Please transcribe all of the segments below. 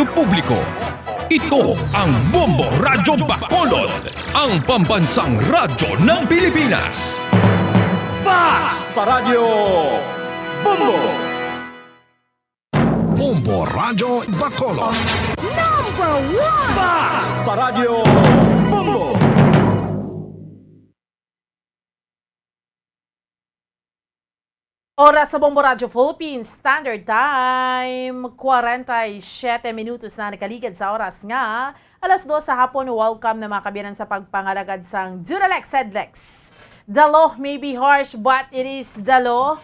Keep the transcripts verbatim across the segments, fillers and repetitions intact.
Publiko. Ito ang Bombo Radyo Bacolod, ang pambansang radyo ng Pilipinas. Basta Radyo Bombo! Bombo Radyo Bacolod. Number one! Basta Radyo Bombo! Oras sa Bombo Radyo Philippines Standard Time, kwarenta y siyete minutos na nakaligad sa oras nga alas dos sa hapon. Welcome na, mga kaabyanan, sa pagpangalagad sang Duralex Headlex. The law may be harsh, but it is the law.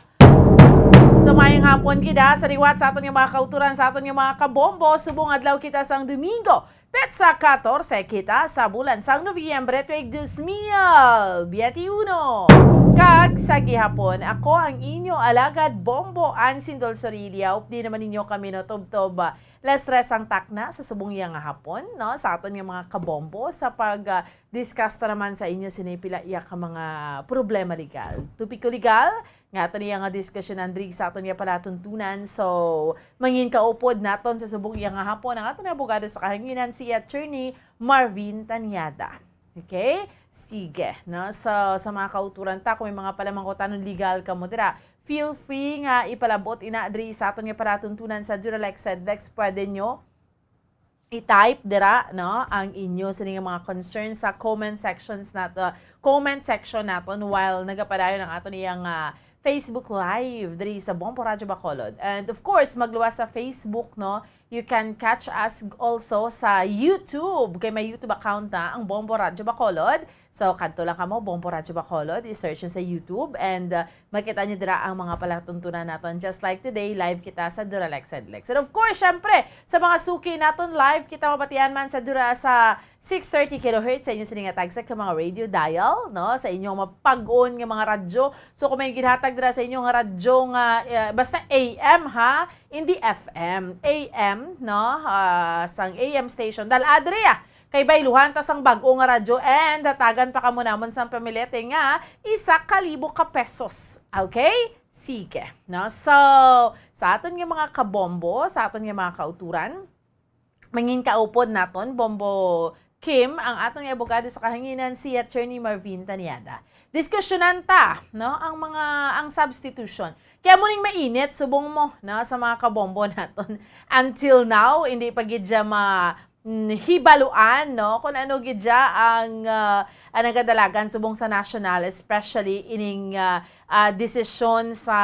So, mayong hapon kita sa liwat sa aton nga mga kauturan, sa aton nga mga kabombo. Subong adlaw kita sang Domingo, petsa katorse kita sa bulan sang Nobyembre, tuig dos mil biyente uno. Kag sa gihapon, ako ang inyo alagad, Bombo Ansin Dolsorilia. Updi naman ninyo kami, no, tubtob, ah, las tres ang takna sa subong iya nga hapon, no, sa aton nga mga kabombo sa pag, ah, discuss ta naman sa inyo sini pila iya ka mga problema legal, topiko legal, nga aton iya nga diskusyonan diri sa aton nga palatuntunan. So, mangin kaupod naton sa subong iya nga hapon ang aton abogado sa kahanginan, si Attorney Marvin Tanyada. Okay? Sige, no? So, sa mga kauturan ta, kung may mga palamangkutanon legal kamo dira, feel free nga ipalabot ina diri sa aton nga palatuntunan sa Duralex Headlex. Pwede nyo i-type dira, no, ang inyo sini nga mga concerns sa comment sections nato, comment section naton while nagapadayon ang aton iyang, ah, Facebook Live diri sa Bombo Radyo Bacolod. And of course, magluwas sa Facebook, no, you can catch us also sa YouTube. Kay may YouTube account na ang Bombo Radyo Bacolod. So, kadto lang kamo, Bombo Radyo Bacolod, i-search nyo sa YouTube, and, uh, makita nyo dira ang mga palatuntunan naton. Just like today, live kita sa Duralex Headlex. And of course, syempre, sa mga suki naton, live kita mabatian man sa Dura sa six thirty kilohertz sa inyo sini nga tagsa ka mga radio dial, no? Sa inyong mapag-on nga mga radyo. So, kung may ginhatag dira sa inyo nga radyo nga, eh, basta A M, ha, hindi F M, A M, no? Ah, sang A M station. Dal-a diri, ah. Kay bayluhan ta sang bag-o nga radyo and hatagan pa kamo namon sang pamilete nga isa ka libo ka pesos. Okay? Sige. No? So, sa aton nga mga kabombo, sa aton nga mga kauturan, mangin kaupod naton, Bombo Kim, ang aton nga abogado sa kahanginan, si Attorney Marvin Taniada. Diskusyonan ta, no, ang mga, ang substitution. Kaya mo ning mainit, subong mo, no, sa mga kabombo naton. Until now, hindi pa gid siya ma-, mm, hibaluan, no, kung ano gid siya ang, ah, ang nagadalagan subong sa national, especially ining, ah, ah, desisyon sa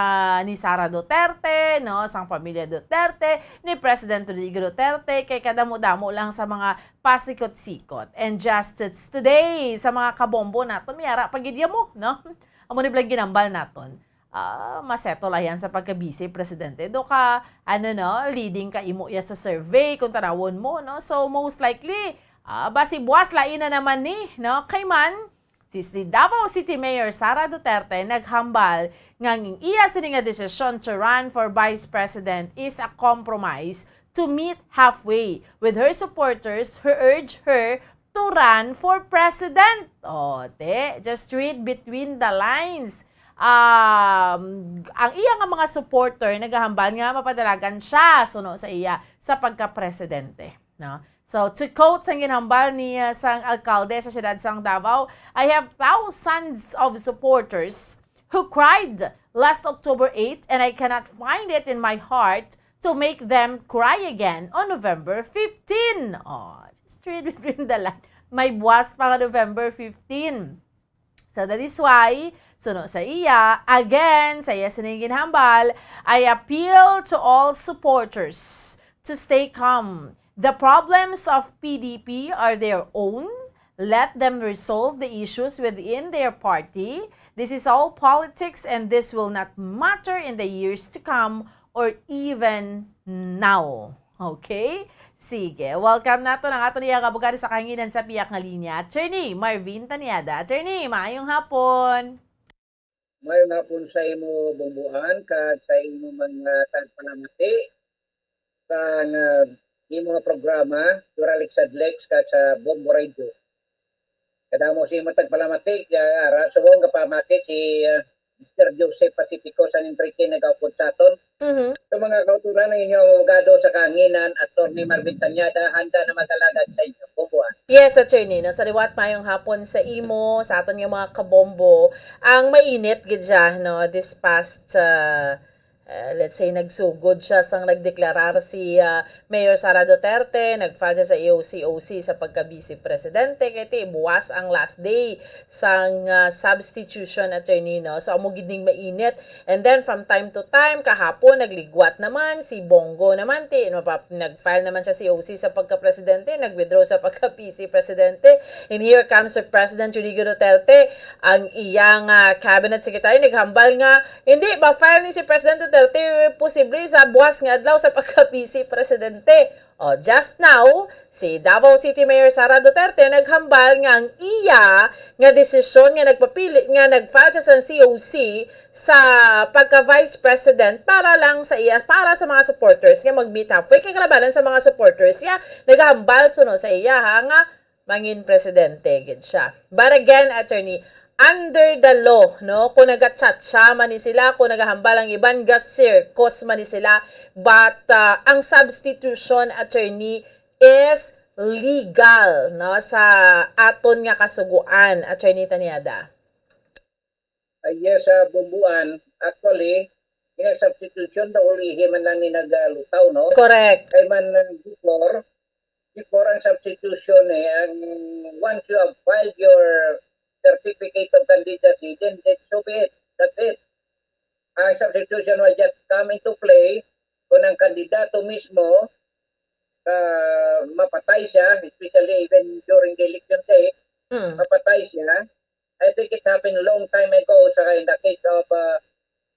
ni Sara Duterte, no, sang pamilya Duterte, ni President Rodrigo Duterte, kay kadamo-damo lang sa mga pasikot-sikot. And just today, sa mga kabombo naton, may ara pa gid mo, no? Amo ni blang ginambal naton. Ah, masettle la yan sa pagka-busy, Presidente. Do ka, ano, no, leading ka imo ya sa survey, kung tanawon mo, no? So, most likely, ah, basi buwas lain na naman ni, no? Kay man, si, si Davao City Mayor Sara Duterte naghambal nga ang iya sini nga desisyon to run for Vice President is a compromise to meet halfway with her supporters who urge her to run for president. O, te, just read between the lines. Um, ang iya nga mga supporter nagahambal nga mapadalagan siya suno sa iya sa pagka-presidente, no? So, to quote sang ginhambal ni, uh, sang alkalde sa siyudad sang Davao, "I have thousands of supporters who cried last October eight, and I cannot find it in my heart to make them cry again on November fifteen." Oh, just read between the line. May buwas pa nga November fifteen. So that is why, suno sa iya, again, sa iya sining ginhambal, "I appeal to all supporters to stay calm. The problems of P D P are their own. Let them resolve the issues within their party. This is all politics and this will not matter in the years to come or even now." Okay? Sige. Welcome naton ang aton iyang abogado sa kahanginan sa piyak nga linya, Attorney Marvin Taniada. Attorney, maayong hapon. Maayong hapon sa imo, Bomboan, kag sa imo mga tagpalamati sa nga imo nga programa, Duralex Adlex, kag sa Bombo Radio. Kadamo sa imo tagpalamati, ya, ara, subong nga pamati si, ah, Mister Joseph Pacifico sang Enrique nagaupod sa aton. Mhm. Sa mga kauturan, ang inyong abogado sa kahanginan, Attorney Marvin Tañada, handa na mag-alagad sa inyo. Bumbuan. Yes, attorney, no? Sa liwat, mayong hapon sa imo, sa aton nga mga kabombo. Ang mainit gid siya, no, this past, uh, uh, let's say, nagsugod siya sang nagdeklarar si uh, Mayor Sara Duterte, nag-file siya sa E O C O C sa pagka-vice presidente, kay ti buwas ang last day sang uh, substitution, attorney, no? So, amo gid ning mainit. And then, from time to time, kahapon, nagligwat naman si Bongo naman, ti, mapa- nag-file naman siya sa E O C sa pagka-presidente, nag-withdraw sa pagka-vice presidente. And here comes si President Rodrigo Duterte, ang iyang uh, cabinet secretary, naghambal nga, hindi, ma-file ni si President Duterte, posible sa buwas nga adlaw sa pagka-vice presidente. O, just now, si Davao City Mayor Sara Duterte naghambal nga ang iya nga desisyon nga nagpapili nga nag-file siya sa C O C sa pagka-vice president para lang sa iya, para sa mga supporters nga mag-meet halfway. Kay kalabanan sa mga supporters niya, nagahambal suno sa iya ha, nga mangin presidente gid siya. But again, attorney, under the law, no, kung nagachatsa man ni sila, kung nagahambal ang iban, gasirkos man ni sila, but uh, ang substitution, attorney, is legal, no, sa aton nga kasugoan, Attorney Tañada. Uh, yes, uh, Bumbuan. Actually, in a substitution, the ulihi man lang ni nagalutaw, no? Correct. Kay man uh, before, before ang substitution eh, ang once you have filed your certificate of candidacy, then, then so be it. That's it. Ang substitution will just come into play kung ang kandidato mismo uh, mapatay siya, especially even during the election day, mm. mapatay siya. I think it happened a long time ago sa in the case of, uh,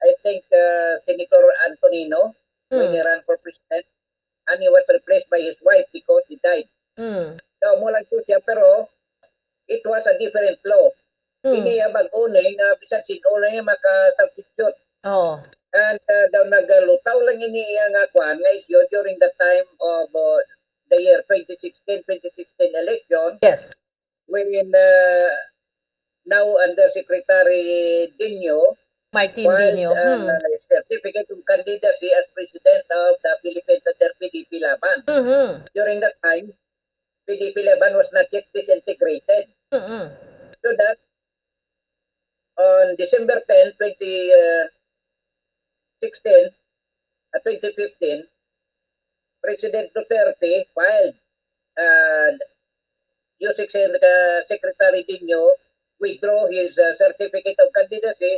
I think, uh, Senator Antonino, mm. when he ran for president, and he was replaced by his wife because he died. Mm. So, mo lang po siya, pero it was a different law. Mm. Ini ang bag-o ni nga bisan sin-o lang yung maka-substitute. Oh. And uh, daw nagalutaw lang ini iya nga kwan nga isyu during the time of uh, the year twenty sixteen, twenty sixteen election. Yes. When uh, now Undersecretary Dinho Martin filed Dinho. Uh, hmm. certificate of candidacy as president of the Philippines under P D P Laban. Mm-hmm. During that time, P D P Laban was not yet disintegrated. Mm-hmm. So that on December ten, twenty sixteen, uh, twenty fifteen, President Duterte filed uh, using uh, Secretary Dinho withdraw his uh, certificate of candidacy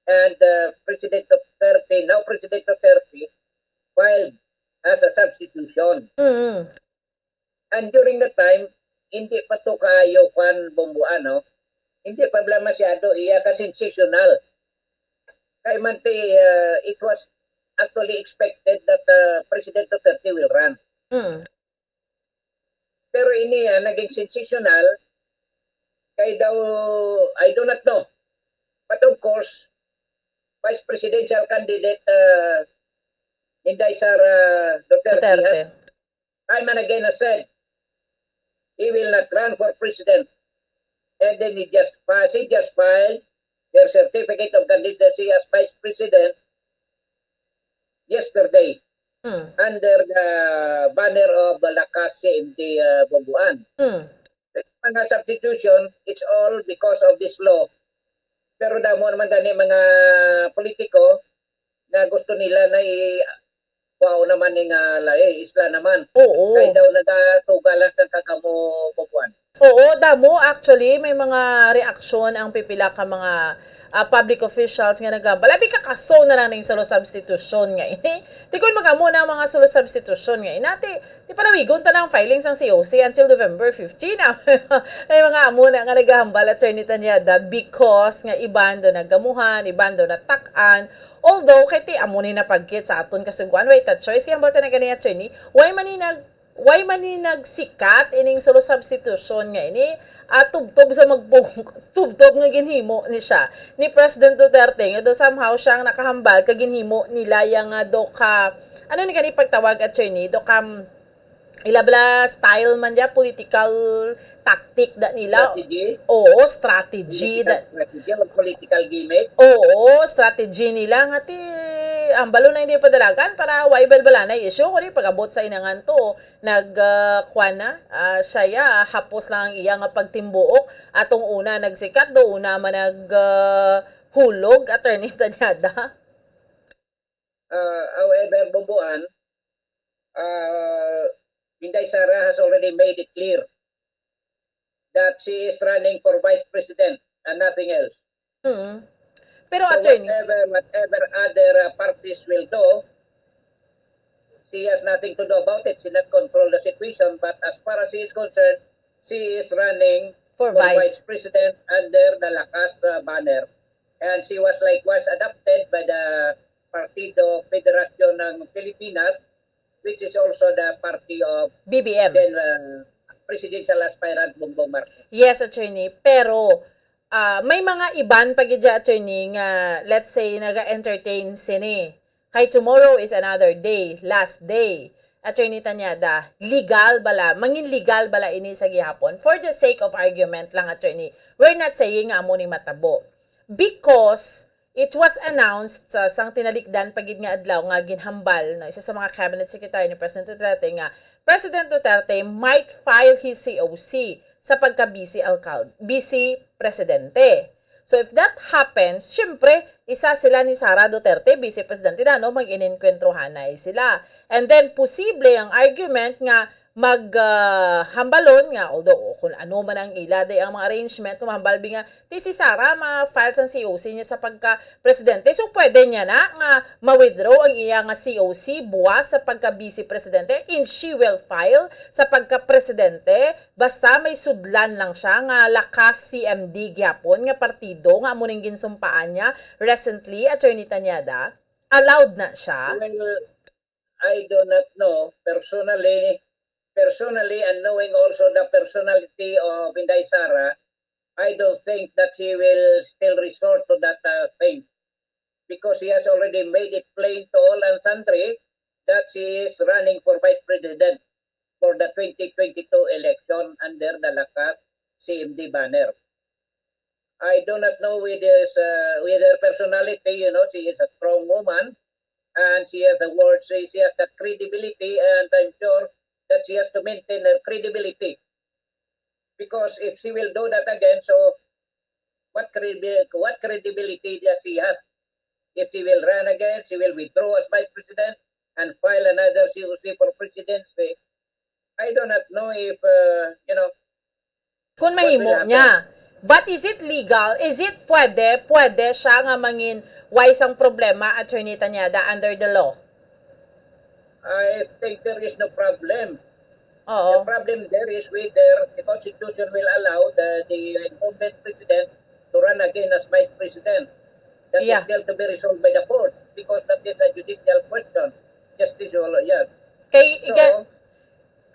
and uh, President Duterte, now President Duterte, filed as a substitution. Mm-hmm. And during the time, hindi pa to kaayo kwan bumbuan, no? Hindi pa bala masyado iya ka sensational. Kay man ti, uh, it was actually expected that uh, President Duterte will run. Mm. Pero ini uh, naging sensational kay daw, I do not know. But of course, Vice Presidential candidate uh, Inday Sara Duterte, Duterte has time and again has said he will not run for president. And then he just filed, she just filed their certificate of candidacy as vice president yesterday hmm. under the banner of Lakas C M D uh, Bubuan. Hmm. Mga substitution, it's all because of this law. Pero damo naman gani mga politiko na gusto nila na i kuwao naman ni nga lahi, isla naman. Oo. Kay daw nagatuga lang sa kagamo bubuan. Oo, damo actually may mga reaksyon ang pipila ka mga uh, public officials nga nagambal. Abi ka kaso na lang ning solo substitution nga ini. Tikon magamo na mga solo substitution nga inati. Di palawigon ta ang filing sang C O C until November fifteen. May mga amo na nga nagahambal, Attorney Tanyada, because nga iban do nagamuhan, iban do natak-an. Although, kay ti amo ni napagkit sa aton kasuguan, wait a choice. Kaya hambal ta na gani, Attorney, why man ni nag why man ni nagsikat ining solo substitution nga ini? At tubtob sa magbung tubtob nga ginhimo ni siya ni President Duterte nga do somehow siyang nakahambal ka ginhimo nila yang nga do ka ano ni kani pagtawag, Attorney, do ka ila bala style man dya, political tactic da nila. Strategy? Oo, strategy. Political Da, strategy or political gimmick? Oo, strategy nila nga ti ang balon na hindi padalagan para wa balbalanay issue, kundi pag-abot sa inangan to, nag ah, kwan na, ah, siya ya, hapos lang ang iya nga pagtimbuok atong una nagsikat do una man nag ah, hulog, Attorney Tañada. Uh, however, Bubuan, uh, Inday Sara has already made it clear that she is running for vice president and nothing else. Mm. Pero So attorney, whatever, whatever other uh, parties will do, she has nothing to do about it. She not control the situation. But as far as she is concerned, she is running for for vice. vice president under the Lakas uh, banner. And she was likewise adopted by the Partido Federacion ng Pilipinas, which is also the party of B B M. then uh, presidential aspirant Bongbong Marcos. Yes, attorney. Pero ah, may mga iban pa gid dya, attorney, nga let's say naga-entertain sini. Kay tomorrow is another day, last day. Attorney Tañada, legal bala, mangin legal bala ini sa gihapon? For the sake of argument lang, attorney, we're not saying nga amo ni matabo. Because it was announced sa sang tinalikdan pa gid nga adlaw nga ginhambal, no, isa sa mga cabinet secretary ni President Duterte nga President Duterte might file his C O C sa pagka-vice alcalde, vice presidente. So if that happens, syempre, isa sila ni Sara Duterte, vice presidente na, no, mag-ininkwentruhanay sila. And then, posible ang argument nga mag ah, hambalon nga, although kung ano man ang ila day ang mga arrangement, kung mahambal bi nga ti si Sara ma-file sang C O C niya sa pagka-presidente. So, pwede niya na nga ma-withdraw ang iya nga C O C buwas sa pagka-vice presidente, and she will file sa pagka-presidente basta may sudlan lang siya nga Lakas C M D gyapon nga partido nga amo ning ginsumpaan niya recently, Attorney Tañada. Allowed na siya. Well, I do not know personally, personally and knowing also the personality of Inday Sara, I don't think that she will still resort to that uh, thing because she has already made it plain to all and sundry that she is running for vice president for the twenty twenty-two election under the Lakas C M D banner. I do not know with his, uh, with her personality, you know, she is a strong woman and she has the word, she, she has that credibility, and I'm sure that she has to maintain her credibility. Because if she will do that again, so what credibility, what credibility does she has? If she will run again, she will withdraw as vice president and file another C O C for presidency. I do not know if, uh, you know, Kung What will mahimo happen? niya. But is it legal? Is it pwede? Pwede siya nga mangin way sang problema, Attorney Tañada, under the law? I think there is no problem. The Oo. problem there is whether the Constitution will allow the, the incumbent president to run again as vice president. That is Yeah. Still to be resolved by the court because that is a judicial question. Justice Olo, yeah. Kay, So, ika-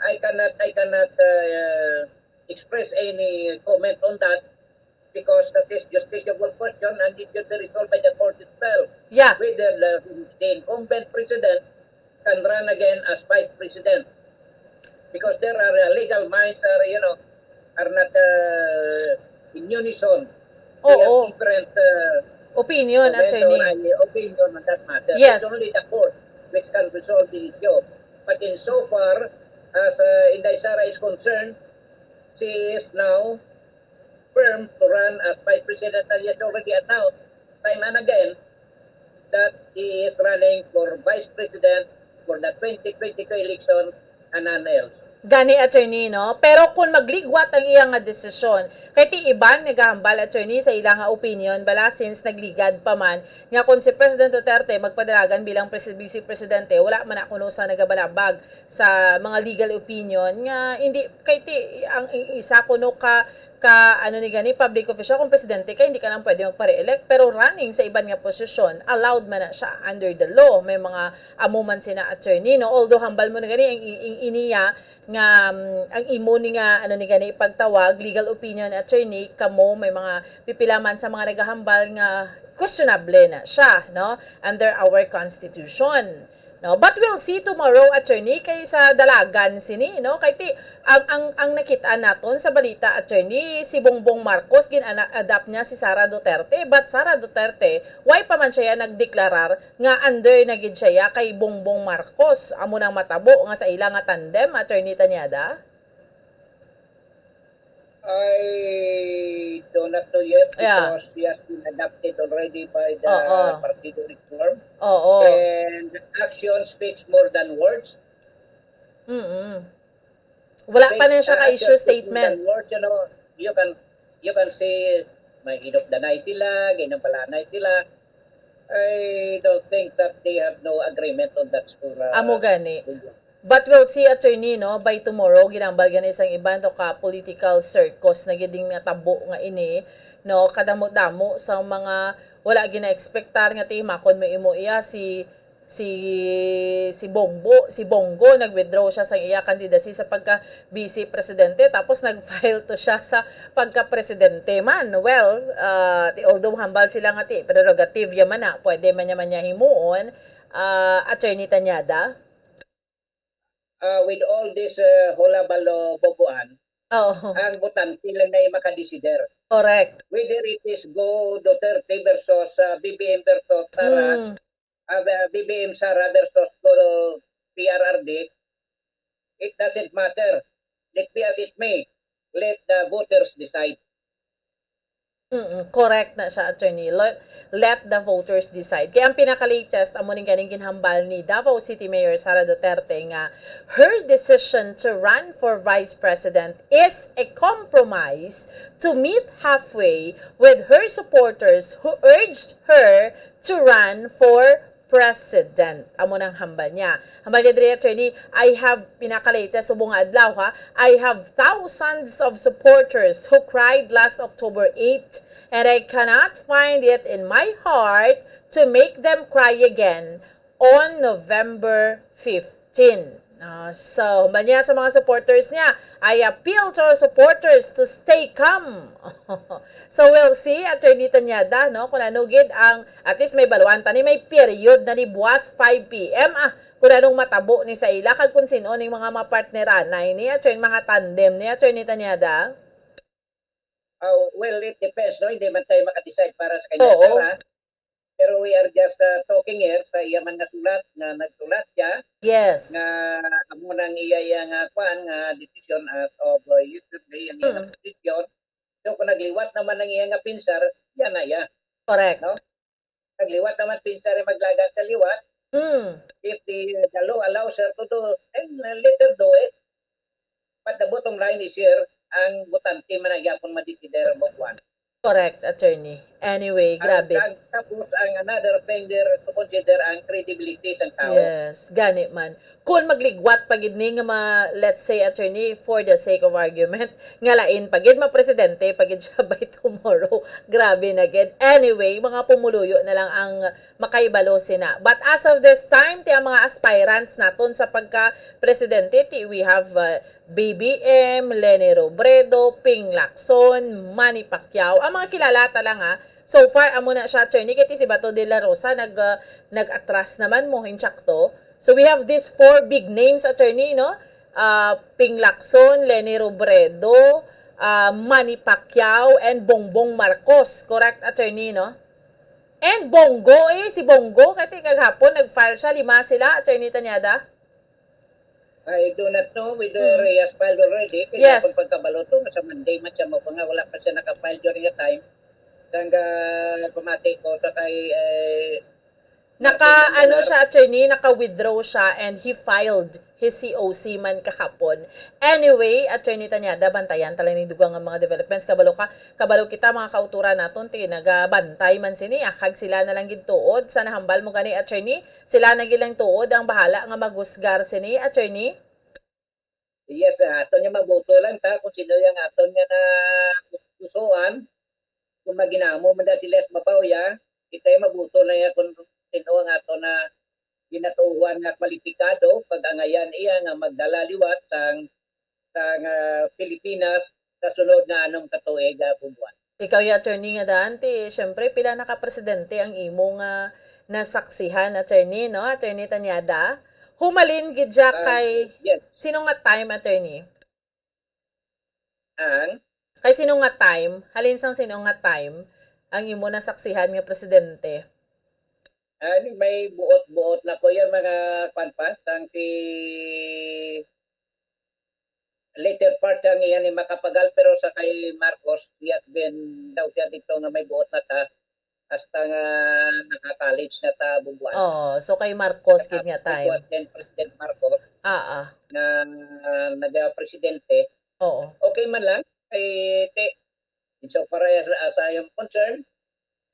I cannot, I cannot uh, express any comment on that because that is justiciable question and it should be resolved by the court itself. Yeah. Whether the, the incumbent president can run again as vice president because there are uh, legal minds are, you know, are not uh, in unison. They Oo. Have different uh, Opinion, comments Attorney. Or any opinion on that matter. Yes. It's only the court which can resolve the issue. But in so far as uh, Inday Sara is concerned, she is now firm to run as vice president and he has already announced time and again that he is running for vice president for the twenty twenty-two election and none else. Gani, Attorney, no? Pero kung magligwat ang iya nga desisyon, kay ti iban nagahambal, Attorney, sa ila nga opinion bala since nagligad pa man nga kung si President Duterte magpadalagan bilang pres- vice presidente, wala man na kuno sa nagabalabag sa mga legal opinion nga hindi kay ti ang i- isa kuno ka ka ano ni gani public official kung presidente ka hindi ka lang pwede magpa-re-elect pero running sa iban nga posisyon allowed man na siya under the law may mga amo man sina attorney no although hambal mo na gani ang, ang iniya nga um, ang imo ni nga ano ni gani ipagtawag legal opinion attorney kamo may mga pipila man sa mga nagahambal nga questionable na siya no under our constitution No, but we'll see tomorrow, attorney, kay sa dalagan sini, no? Kay ti, ang, ang, ang nakita naton sa balita, attorney, si Bongbong Marcos, gin-adapt niya si Sara Duterte, but Sara Duterte, why pa man siya nagdeklarar nga under na gid siya kay Bongbong Marcos? Amo nang matabo nga sa ila nga tandem, Attorney Tañada? I do not know yet Yeah. because he has been adopted already by the Oo. Partido Reform. Oo. And the action speaks more than words. Mm-mm. Wala pa na siya ka-issue statement. Words, you know, you can you can see may hinukdanay sila, ginambalanay sila. I don't think that they have no agreement on that score. Uh, Amo gani. But we'll see, attorney, no, by tomorrow, ginambal gani sang iban to ka political circus na gid nga tabo nga ini, no, kadamo-damo sa mga wala gina-expectar nga timakon mo imo iya si si si Bongbo, si Bongo nag-withdraw siya sa iya candidacy sa pagka vice presidente, tapos nag-file to siya sa pagka presidente man. Well, uh, ti although hambal sila nga ti prerogative ya man na, pwede man niya man niya himuon, uh, Attorney Tañada. Uh, with all this uh, hulabalo boboan, Oo. Ang botante lang na makadesider. Correct. Whether it is Go Duterte versus uh, B B M versus Sara, Mm. uh, B B M Sara versus Go P R R D, it doesn't matter. Let be as it may, let the voters decide. Mm, correct na siya, attorney. Let, let the voters decide. Kaya ang pinaka-latest, amo ning ganing ginhambal ni Davao City Mayor Sara Duterte nga her decision to run for vice president is a compromise to meet halfway with her supporters who urged her to run for president. Amo nang hambal niya. Hambal niya diri, attorney, I have, pinaka-latest, subong nga adlaw, ha, I have thousands of supporters who cried last October eight, and I cannot find it in my heart to make them cry again on November fifteen. Ah, so, hambal niya sa mga supporters niya, I appeal to our supporters to stay calm. So, we'll see, Attorney Tañada, no, kung ano gid ang, at least may baluan ta ni, may period na ni buwas five P M, ah, kung anong matabo ni sa ila, kag kung sino ning mga mapartneranay ni, attorney, mga tandem ni, Attorney Tañada. Uh, well, it depends, no? Hindi man tayo makadecide para sa kanya, Oo. Sara. Pero we are just uh, talking here sa iya man nga sulat, nga nagsulat siya, Yes. nga amo nang iya, iya nga kwan, nga decision as of uh, yesterday, ang iya nga Mm. position. So, kung nagliwat naman ang iya nga pinsar, yan na iya. Correct. No? Nagliwat naman pinsar ang maglagan sa liwat. Mm. If the, the law allows her to do, then uh, let her do it. But the bottom line is here, ang botante man ang yapon madesider ang buwan. Correct, attorney. Anyway, grabe. Ang, tapos, ang another thing there to consider ang credibility sa tao. Yes, gani man. Kung magligwat pa gid ni nga ma, let's say, attorney, for the sake of argument, nga lain pa gid, mapresidente pa gid siya by tomorrow. Grabe na gid. Anyway, mga pumuluyo na lang ang makahibalo sina. But as of this time, ti ang mga aspirants naton sa pagka-presidente, ti we have uh, B B M, Leni Robredo, Ping Lacson, Manny Pacquiao. Ang mga kilala ta lang, ha. So far, amo na siya, attorney, kay ti si Bato de la Rosa nag, uh, nag-atras naman mo, insakto. So we have these four big names, attorney, no? Uh, Ping Lacson, Leni Robredo, uh, Manny Pacquiao, and Bongbong Marcos. Correct, attorney, no? And Bongo, eh, si Bongo, kay ti kaghapon nag-file siya, lima sila, Attorney Tañada. I do not know whether Hmm. he has filed already. Kaya Yes. Kung pagkabalo to, sa Monday man siya mo nga wala pa siya naka-file during the time. Sangga pamati ko sa kay eh, Naka, Martin ano Angular. Siya, attorney, naka-withdraw siya and he filed his C O C man kahapon. Anyway, Attorney Tañada, bantayan ta lang ni dugang nga mga developments. Kabalo ka, kabalo kita, mga kauturan naton, ti nagabantay man sini, ah, kag sila na lang gid tuod sa nahambal mo gani, attorney. Sila na gid lang tuod ang bahala nga maghusgar sini, attorney. Yes, ah, aton niya mabuto lang ta kung sino yung aton nga na pusuan. Kung maginamo man da sila sa mabaw ya, kita yung mabuto lang ya kung sino ang aton na ginatuohan nga kwalipikado pag-angayan iya nga magdala liwat sang sang ah, Pilipinas sa sunod nga anom ka tuig, ah, bubuan. Ikaw, ya, attorney, nga daan, ti, syempre, pila na ka presidente ang imo nga nasaksihan, attorney, no? Attorney Tanyada, humalin gid siya Ah, kay yes. sino nga time, attorney? Ang? Kay sino nga time? Halin sang sino nga time ang imo nasaksihan nga presidente? Ah, may buot-buot na ko yan, mga kwan pa, sang si later part ang iya ni Macapagal, pero sa kay Marcos, he has been daw siya dito nga may buot na ta, hasta nga naka-college na ta, Bumbuan. Oo, so kay Marcos gid nga time. It was then President Marcos Ah, ah. na nagapresidente. Oo. Okay man lang, kay, kay, so far as, as I am concerned,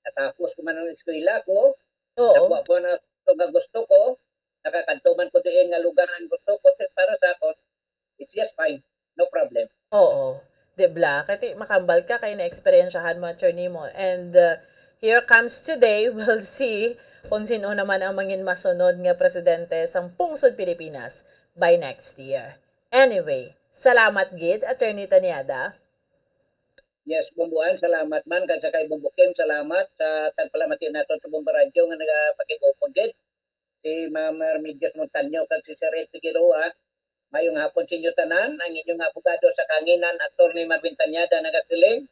natapos ko man ang eskwela ko, Oo. nakuha ko na ito nga gusto ko, nakakadto man ko diin nga lugar ang gusto ko, para sa ako, it's just fine. No problem. Oo. Di bla? Kay makambal ka kay na-eksperyensyahan mo, attorney mo. And, uh, here comes today, we'll see kung sino naman ang mangin masunod nga presidente sang pungsod Pilipinas by next year. Anyway, salamat gid, Attorney Tanyada. Yes, Bumbuan, salamat man. Kag sa kay Bumbo Kim, salamat sa tagpalamati naton sa Bombo Radyo nga nagapakig-upod gid. Si Ma'am Remedios Montaño kag si Sir Ed Figueroa, mayong hapon sa inyo tanan. Ang inyong abogado sa kahanginan, Attorney Marvin Tanyada, nagasiling,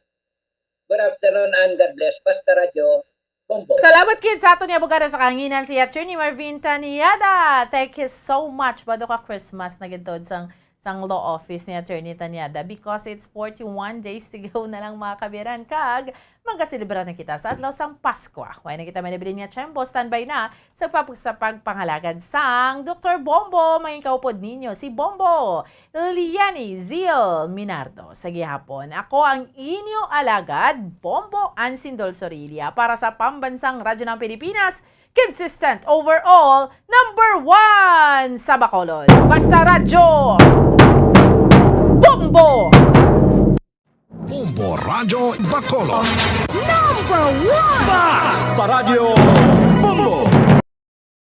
good afternoon and God bless. Basta Radyo, Bombo. Salamat gid sa aton nga abogado sa kahanginan, si Attorney Marvin Tanyada. Thank you so much. Bado ka Christmas na gid sang, sang law office ni Attorney Tanyada because it's forty-one days to go na lang, mga kabiran. Kag magaselebra na kita sa adlaw sang Paskwa. Way na kita manabilin nga tiyempo, standby na sa pag-, sa pagpangalagad sang Doktor Bombo. Mangin kaupod ninyo si Bombo Liani Zil Minardo. Sa gihapon, ako ang inyo alagad, Bombo Ansindol Sorilla, para sa Pambansang Radyo ng Pilipinas, consistent overall, number one sa Bacolod. Basta Radyo, Bombo! Bombo Radyo Bacolod. Number one! Basta Radyo Bombo!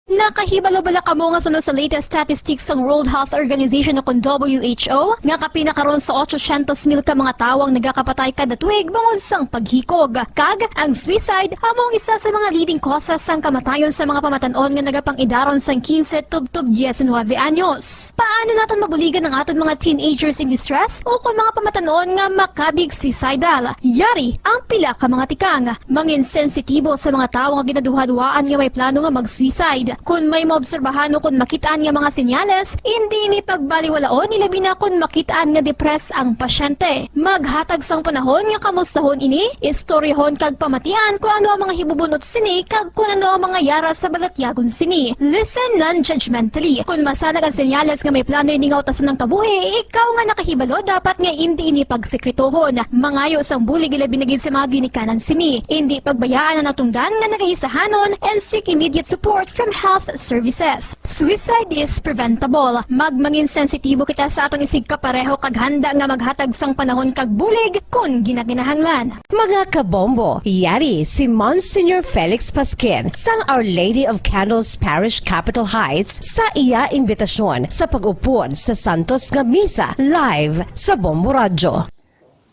Nakahibalo bala kamo nga suno sa latest statistics sang World Health Organization o kon W H O nga kapin na karon sa ochocientos mil ka mga tawo ang nagakapatay kada tuig bangod sang paghikog? Kag ang suicide amo ang isa sa mga leading causes sang kamatayon sa mga pamatan-on nga nagapang-idaron sang quince tubtob diecinuebe anyos. Paano naton mabuligan ang aton mga teenagers in distress o kon mga pamatan-on nga makabig suicidal? Yari ang pila ka mga tikang. Mangin sensitibo sa mga tawo nga ginaduhaduhaan nga may plano nga mag-suicide. Kon may maobserbahan o kon makit-an nga mga senyales, indi ini pagbaliwalaon, ilabi na kon makit-an nga depressed ang pasyente. Maghatag sang panahon nga kamustahon ini, istoryahon kag pamatian kon ano ang mga hibubun-ot sini kag kon ano ang mga yara sa balatyagon sini. Listen non-judgmentally. Kon masanag ang senyales nga may plano ini nga utason ang kabuhi, ikaw nga nakahibalo dapat nga indi ini pagsekretohon. Mangayo sang bulig ilabi na gid sa mga ginikanan sini. Indi pagbayaan ang natungdan nga nagahisahanon and seek immediate support from health services. Suicide is preventable. Magmangin sensitibo kita sa aton isigkapareho kag handa nga maghatag sang panahon kag bulig kon ginakinahanglan. Mga kabombo, yari si Monsignor Felix Pasquin sang Our Lady of Candles Parish, Capitol Heights, sa iya imbitasyon sa pag-upod sa Santos nga Misa live sa Bombo Radyo.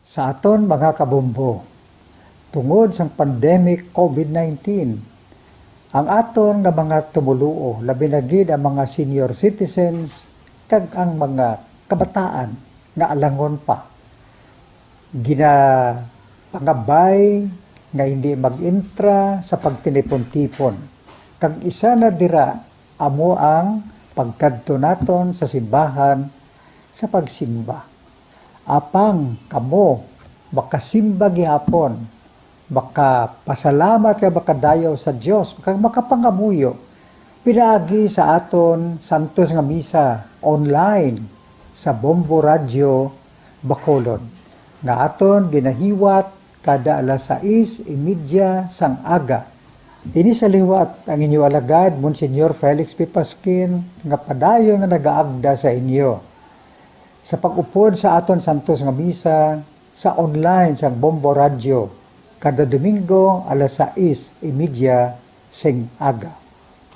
Sa aton mga kabombo, tungod sang pandemic COVID nineteen, ang aton nga mga tumoluo, labi na gid ang mga senior citizens kag ang mga kabataan nga alangon pa, ginapangabay nga hindi mag-intra sa pagtinipon-tipon. Kag isa na dira amo ang pagkadto naton sa simbahan sa pagsimba. Apang kamo makasimba gihapon, makapasalamat kag makadayaw sa Dios, kag makapangamuyo pinaagi sa aton santos nga misa online sa Bombo Radyo Bacolod, nga aton ginahiwat kada alas sais y media sang aga. Ini sa liwat ang inyo alagad, Monsignor Felix P. Pasquin, nga padayon nga nagaagda sa inyo sa pag-upod sa aton santos nga misa sa online sang Bombo Radyo kada Domingo alas sais y media sing aga.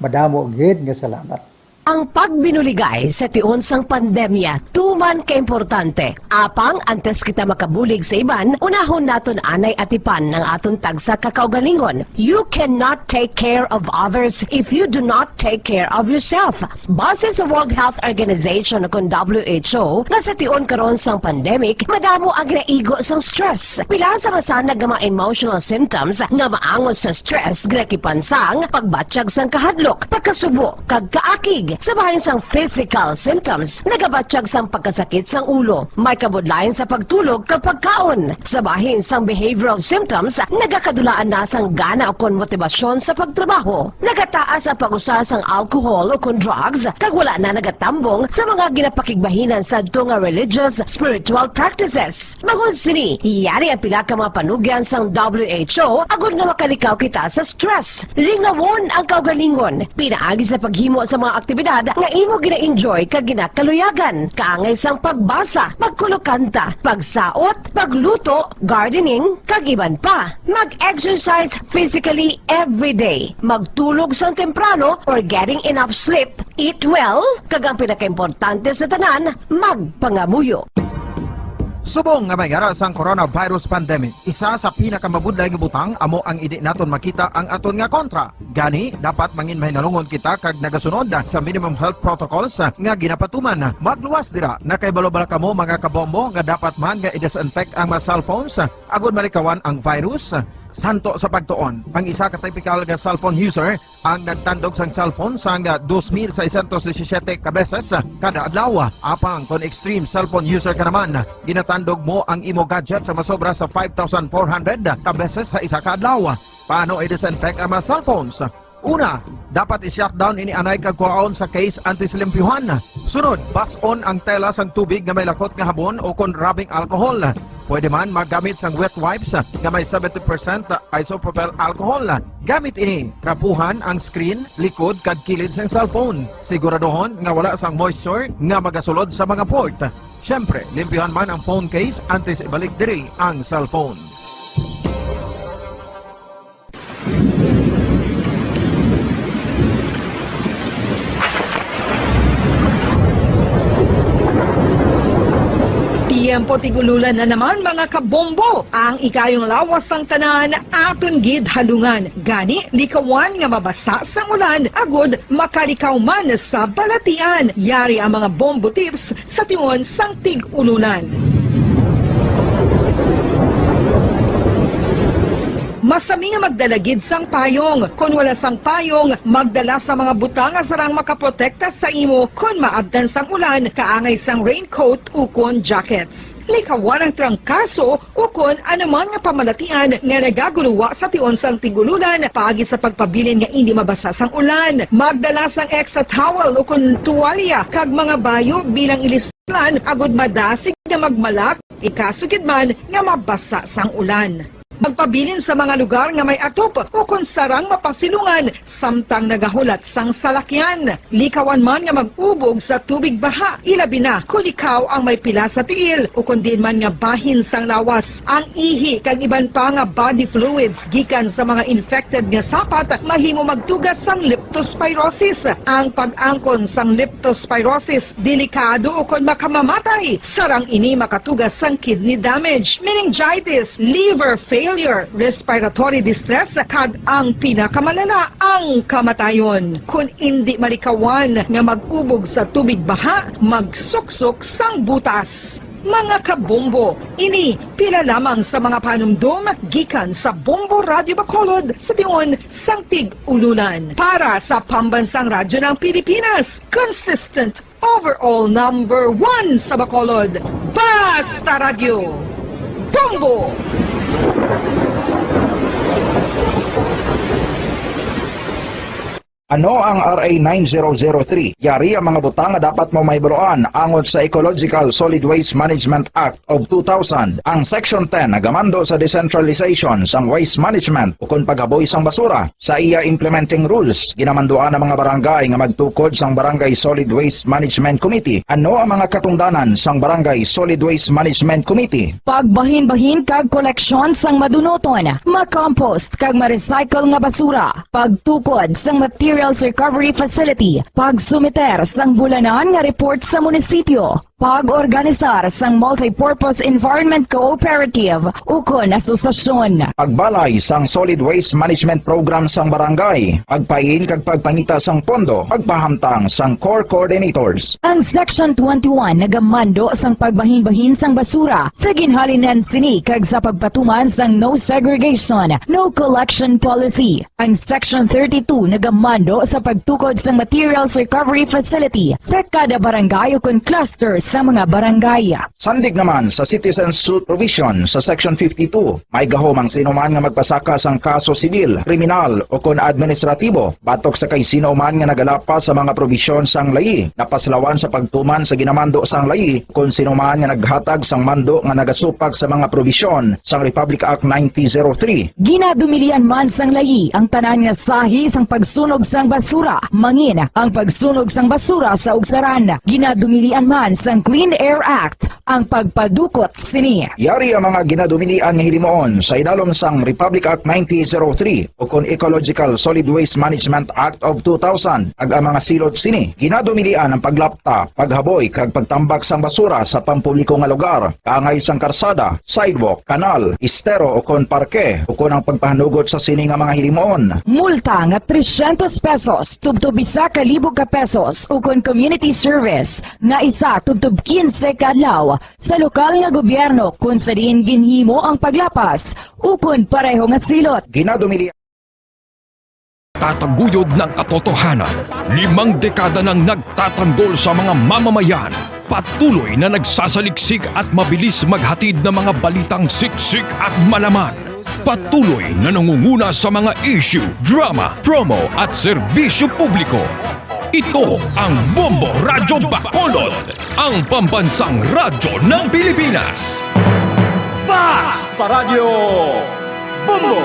Madamo gid nga salamat. Ang pagbinuligay sa tion sang pandemya tuman ka importante. Apang antes kita makabulig sa iban, unahon naton anay atipan ang aton tagsa ka kaugalingon. You cannot take care of others if you do not take care of yourself. Base sa World Health Organization, kon W H O, nga sa tion karon sang pandemic, madamo ang ginaigo sang stress. Pila sa masanag nga mga emotional symptoms nga maangot sa stress, ginakipan sang pagbatyag sang kahadlok, pagkasubo, kag kaakig. Sa bahin sang physical symptoms, nagabatyag sang pagkasakit sang ulo, may kabudlayan sa pagtulog kag pagkaon. Sa bahin sang behavioral symptoms, nagakadulaan na sang gana ukon motibasyon sa pagtrabaho. Nagataas ang pag-usa sang alcohol ukon drugs, kag wala na nagatambong sa mga ginapakigbahinan sadto nga religious, spiritual practices. Bangod sini, yari ang pila ka mga panugyan sang W H O agod nga makalikaw kita sa stress. Lingawon ang kaugalingon pinaagi sa paghimo sa mga aktibidad nga imo gina-enjoy kag ginakaluyagan, kaangay sang pagbasa, pagkulokanta, pagsaot, pagluto, gardening, kag iban pa. Mag-exercise physically every day. Magtulog sang temprano or getting enough sleep. Eat well, kag ang pinakaimportante sa tanan, magpangamuyo. Subong nga may ara sang coronavirus pandemic, isa sa pinakamabudlay nga butang amo ang indi naton makita ang aton nga kontra. Gani, dapat mangin mahinalungon kita kag nagasunod sa minimum health protocols nga ginapatuman. Magluwas dira, nakahibalo bala kamo, mga kabombo, nga dapat man nga i-disinfect ang mga cellphones agod malikawan ang virus? Santo sa pagtuon, ang isa ka typical nga cellphone user ang nagtandog sang cellphone sang dos mil seiscientos disisiete ka beses kada adlaw. Apang kon extreme cellphone user ka naman, ginatandog mo ang imo gadget sa masobra sa five thousand four hundred ka beses sa isa ka adlaw. Paano i-disinfect ang mga cellphones? Una, dapat i-shutdown ini anay kag kuhaon sa case antes limpyuhan. Sunod, bas-on ang tela sang tubig nga may lakot nga habon o kon rubbing alcohol. Pwede man maggamit sang wet wipes nga may seventy percent isopropyl alcohol. Gamit ini, trapuhan ang screen, likod, kag kilid sang cellphone. Siguraduhon nga wala sang moisture nga magasulod sa mga port. Siyempre, limpyuhan man ang phone case antes ibalik diri ang cellphone. Tiyempo tig-ululan na naman, mga kabombo. Ang ikayong lawas sang tanan aton gid halungan. Gani, likawan nga mabasa sang ulan agud makalikaw man sa balatian. Yari ang mga bombo tips sa tion sang tig-ululan. Masami nga magdala gid sang payong. Kon wala sang payong, magdala sa mga butang nga sarang makaprotekta sa imo kon maabtan sang ulan, kaangay sang raincoat ukon jackets. Likawan ang trangkaso ukon anuman nga pamalatian nga nagaguluwa sa tion sang tig-ululan paagi sa pagpabilin nga indi mabasa sang ulan. Magdala sang extra towel ukon tuwalya kag mga bayo bilang ilislan agud madasig nga magmalak in kaso gid man nga mabasa sang ulan. Magpabilin sa mga lugar nga may atop ukon sarang mapasilungan samtang nagahulat sang salakyan. Likawan man nga mag-ubog sa tubig baha, ilabi na kon ikaw ang may pila sa tiil ukon diin man nga bahin sang lawas. Ang ihi kag iban pa nga body fluids gikan sa mga infected nga sapat mahimo magtuga sang leptospirosis. Ang pag-angkon sang leptospirosis delikado ukon makamamatay. Sarang ini makatuga sang kidney damage, meningitis, liver failure, respiratory distress, kag ang pinakamalala, ang kamatayon. Kon indi malikawan nga mag-ubog sa tubig baha, magsuksok sang butas. Mga kabombo, ini pila lamang sa mga panumdom gikan sa Bombo Radyo Bacolod sa tion sang tig-ululan. Para sa Pambansang Radyo ng Pilipinas, consistent overall number one sa Bacolod, Basta Radyo, Bombo! Ano ang R A nine zero zero three? Yari ang mga butang nga dapat mo mahibaluan angot sa Ecological Solid Waste Management Act of two thousand. Ang Section ten nagamando sa decentralization sang waste management ukon paghaboy sang basura. Sa iya implementing rules, ginamanduan ang mga barangay nga magtukod sang Barangay Solid Waste Management Committee. Ano ang mga katungdanan sang Barangay Solid Waste Management Committee? Pagbahinbahin kag koleksyon sang madunuton, ma-compost kag ma-recycle nga basura, pagtukod sang material Materials Recovery Facility, pagsumiter sang bulanan nga report sa munisipyo, pag-organisar sang Multipurpose Environment Cooperative ukon asosasyon. Pagbalay sang Solid Waste Management Program sang barangay, pagpain kag pagpangita sang pondo, pagpahamtang sang core coordinators. Ang Section twenty-one nagamando sang pagbahinbahin sang basura sa ginhalinan sini kag sa pagpatuman sang no segregation, no collection policy. Ang Section thirty-two nagamando sa pagtukod sang materials recovery facility sa kada barangay ukon cluster sa mga barangay. Sandig naman sa citizen suit provision sa Section fifty-two, may gahom ang sino man nga magpasaka sang kaso sibil, kriminal, ukon administratibo batok sa kay sino man nga nagalapas sa mga probisyon sang layi, napaslawan sa pagtuman sa ginamando sang layi, kon sino man nga naghatag sang mando nga nagasupak sa mga probisyon sang Republic Act nineteen zero three. Ginadumilian man sang layi ang tanan nga sahi sang pagsunog sang basura, mangin ang pagsunog sang basura sa ugsaran. Ginadumilian man sang Clean Air Act ang pagpadukot sini. Yari ang mga ginadumilian nga hilimuon sa idalom sang Republic Act nineteen zero three ukon Ecological Solid Waste Management Act of two thousand, kag ang mga silot sini ginadumilian ang paglapta, paghaboy, kag pagtambak sang basura sa pampubliko nga lugar, kaangay sang karsada, sidewalk, kanal, estero, ukon parke, ukon ang pagpahanugot sa sini nga mga hilimuon. Multa nga trescientos pesos tubtob isa ka libo ka pesos, ukon community service nga isa tubtob quince ka adlaw sa lokal nga gobyerno kon sa diin ginhimo ang paglapas ukon pareho nga silot. Ginadumili Tataguyod ng katotohanan. Limang dekada nang nagtatanggol sa mga mamamayan. Patuloy na nagsasaliksik at mabilis maghatid ng mga balitang siksik at malaman. Patuloy na nangunguna sa mga issue, drama, promo at serbisyo publiko. Ito ang Bombo Radyo Bacolod, ang pambansang radyo ng Pilipinas. Fast Paradyo Bombo!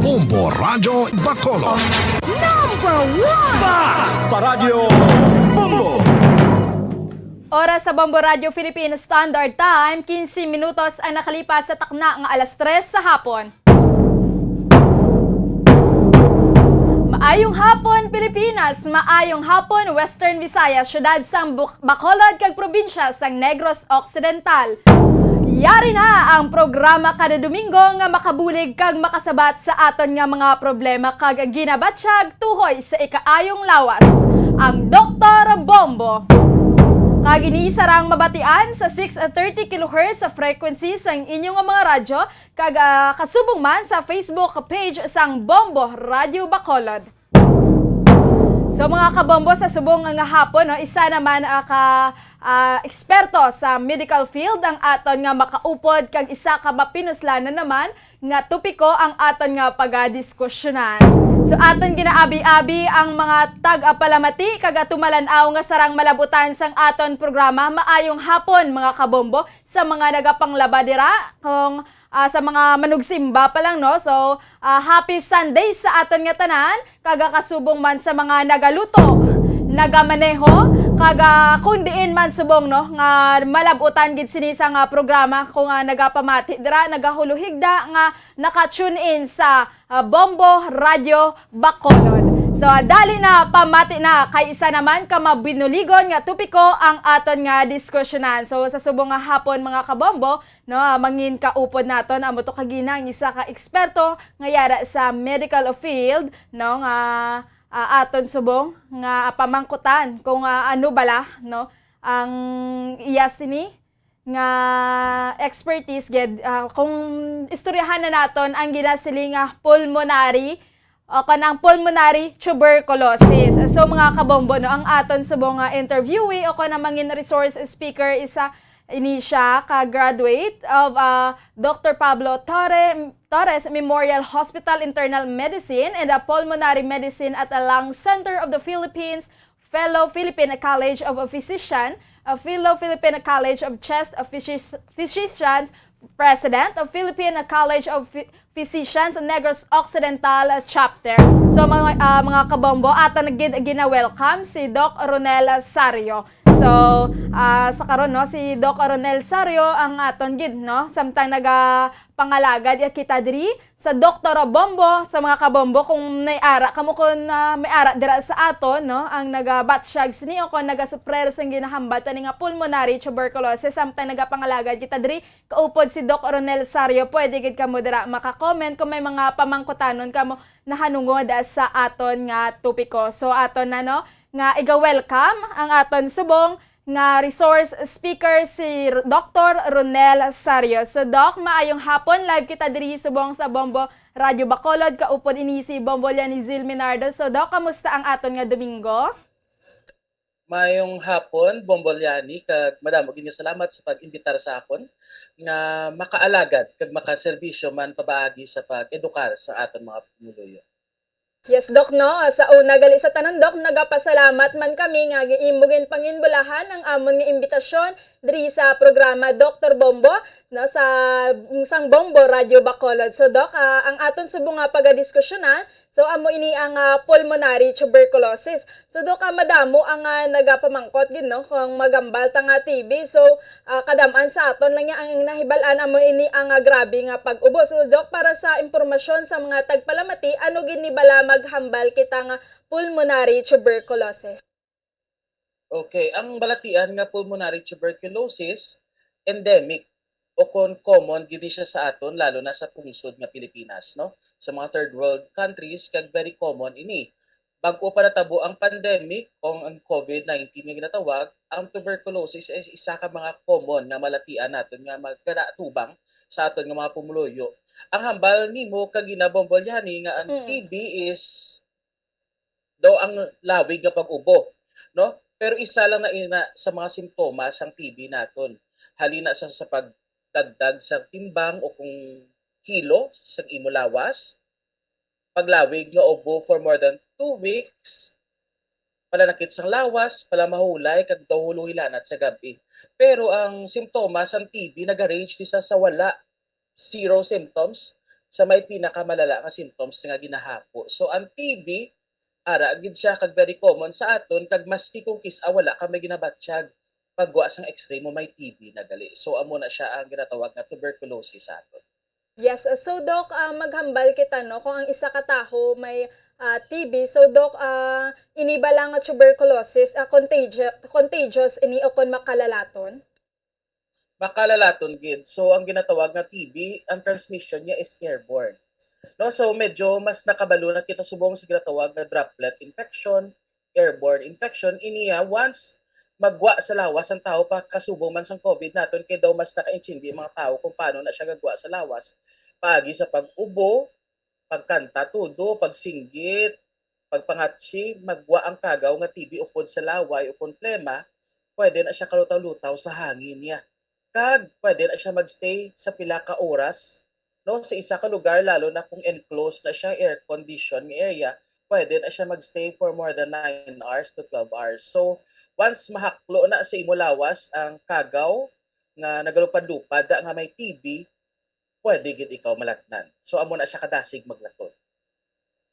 Bombo Radyo Bacolod. Number one! Fast Paradyo Bombo! Oras sa Bombo Radyo Philippine Standard Time, quince minutos ang nakalipas sa takna nga alas tres sa hapon. Maayong hapon, Pilipinas! Maayong hapon, Western Visayas, syudad sang Buk-, Bacolod kag probinsya sang Negros Occidental. Yari na ang programa kada Domingo nga makabulig kag makasabat sa aton nga mga problema kag ginabatyag tuhoy sa ikaayong lawas, ang Doktor Bombo. Kag ini sarang mabatian sa six thirty kilohertz sa frequency sang inyo nga mga radyo, kag, ah, kasubong man sa Facebook page sang Bombo Radyo Bacolod. So, mga kabombo, sa subong nga hapon, no, isa naman, ah, ka, ah, eksperto sa medical field ang aton nga makaupod, kag isa ka mapinuslanan naman nga topiko ang aton nga pagadiskusyonan. So, aton ginaabi-abi ang mga tag-palamati kag tumalan-aw nga sarang malabutan sang aton programa. Maayong hapon, mga kabombo, sa mga nagapanglaba dira, kung, ah, sa mga manugsimba pa lang, no? So, ah, happy Sunday sa aton nga tanan, kag kasubong man sa mga nagaluto, nagamaneho, kag, ah, kung diin man subong, no, nga malabutan gid sini sa nga programa, kung, ah, nagapamati dira, nagahuluhigda nga naka-tune in sa, ah, Bombo Radyo Bacolod. So, ah, dali na, pamati na, kay isa naman ka mabinuligon nga topiko ang aton nga diskusyonan. So, sa subong nga hapon, mga kabombo, no, ah, mangin kaupod naton, amo to kagina ang isa ka eksperto nga yara sa medical field, no, nga, ah, aton subong nga pamangkutan kung, ah, ano bala, no, ang iya sini nga expertise gid, ah, kung istoryahan na naton ang ginasiling nga pulmonary o kanang pulmonary tuberculosis. So, mga kabombo, no, ang aton subong nga interviewee o kanang mangin resource speaker, isa ini siya ka graduate of, ah, Doctor Pablo Torre, Torres Memorial Hospital Internal Medicine and, ah, Pulmonary Medicine at, ah, Lung Center of the Philippines, Fellow Philippine College of Physician, a Fellow Philippine College of Chest of Physis-, Physicians, President of Philippine College of Phy-, Physicians Negros Occidental Chapter. So, mga, ah, mga kabombo, ato na gid gina-welcome si Doc Ronel Sario. So, So, ah, sa karon, no, si Doc Ronel Sario ang aton gid, no? Samtang nagapangalagad ya kita diri sa Doktor Bombo, sa mga kabombo, kung may ara kamo, kung, ah, may ara dira sa aton, no, ang nagabatsyag sini o kung nagasuprer sang ginahambal tani nga pulmonary tuberculosis, samtang nagapangalagad kita diri, kaupod si Doc Ronel Sario, pwede gid kamo dira maka-comment kung may mga pamangkutanon kamo nahanungod sa aton nga topiko. So, aton na, no, nga iga-welcome ang aton subong nga resource speaker, si R-, Doktor Ronel Sario. So, Doc, maayong hapon. Live kita diri subong sa Bombo Radio Bacolod. Kaupod ini si Bombo Liani Zil Minardo. So, Doc, kamusta ang aton nga Domingo? Mayong hapon, Bombo Liani, kag madamo gid nga salamat sa pag-imbitar sa akon nga makaalagad kag makaserbisyo man pabaagi sa pag-edukar sa aton mga pumuluyo. Yes, Doc, no? Sa una gali sa tanan, Doc, nagapasalamat man kami nga imo ginpanginbulahan ang amon nga imbitasyon diri sa programa Doktor Bombo, no, sa sang Bombo Radio Bacolod. So, Doc, ah, ang aton subong nga pagadiskusyonan, so, amo ini ang, ah, pulmonary tuberculosis. So, Doc, ah, madamo ang, ah, nagapamangkot gid, no, kung magambal ta nga T B. So, ah, kadam-an sa aton lang niya ang nahibal-an, amo ini ang, ah, grabe nga pag-ubo. So, Doc, para sa impormasyon sa mga tagpalamati, ano gid ni bala maghambal kita nga pulmonary tuberculosis? Okay, ang balatian nga pulmonary tuberculosis, endemic o kon common gid siya sa aton, lalo na sa pungsod nga Pilipinas, no? Sa mga third world countries, kag very common ini. Bag-o pa natabo ang pandemic o ang COVID nineteen nga ginatawag, ang tuberculosis is isa ka mga common nga malatian naton nga magkadaatubang sa aton nga mga pumuluyo. Ang hambal nimo kagina, Bombo Liani, nga ang Mm. T B is daw ang lawig nga pag-ubo, no? Pero isa lang na ina sa mga simptomas sang T B naton. Halin na sa, sa pagdagdag sa timbang o kung kilo sa imo lawas, paglawig nga ubo for more than two weeks, palanakit sang lawas, palamahulay, kag daw huluhilanat sa gab-i. Pero ang simptomas sang T B nagarange di sa, sa wala, zero symptoms, sa may pinakamalala nga symptoms nga ginahapo. So, ang T B, ara gid siya kag very common sa aton, kag maski kung kis-a wala ka may ginabatyag, pagwa sang X-ray mo, may T B na gali. So, amo na siya ang ginatawag nga tuberculosis sa aton. Yes, uh, so, Doc, ah, maghambal kita, no, kung ang isa ka tawo may, ah, T B. So, Doc, ah, ini bala nga tuberculosis, ah, contagio-, contagious ini o kon makalalaton? Makalalaton gid. So, ang ginatawag nga T B, ang transmission niya is airborne. No, so medyo mas nakabalo na kita subong sa ginatawag nga droplet infection, airborne infection. Iniya, once magwa sa lawas ang tawo, pakasubong man sang COVID naton, kay daw mas nakaintindi ang mga tawo kung paano na siya gagwa sa lawas. Paagi sa pag-ubo, pagkanta tudo, pagsinggit, pagpangatsi, magwa ang kagaw nga T B upod sa laway o kon plema, pwede na siya kalutaw-lutaw sa hangin niya. Kag pwede na siya magstay sa pila ka oras, no, sa isa ka lugar, lalo na kung enclosed na siya, air condition nga area, pwede na siya magstay for more than nine hours to twelve hours. So, once mahaklo na sa imo lawas ang kagaw nga nagalupad-lupad nga may T B, pwede gid ikaw malatnan. So, amo na siya kadasig maglaton.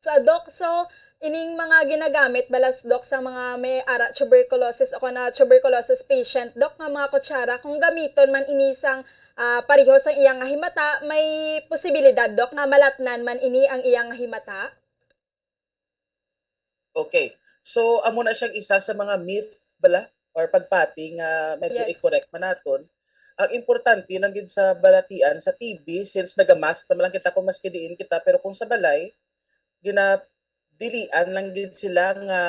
Sa, Doc, so, ining mga ginagamit balas, Doc, sa mga may ara tuberculosis o kana tuberculosis patient, Doc, nga mga kutsara, kung gamiton man ini sang, ah, pareho sang iya nga himata, may posibilidad, Doc, nga malatnan man ini ang iya nga himata? Okay. So, amo na siyang isa sa mga myth bala or pagpati nga medyo Yes. i-correct man naton. Ang importante lang gid sa balatian sa T B, since naga-mask naman lang kita kung maski diin kita, pero kung sa balay, gina-, dilian lang gid sila nga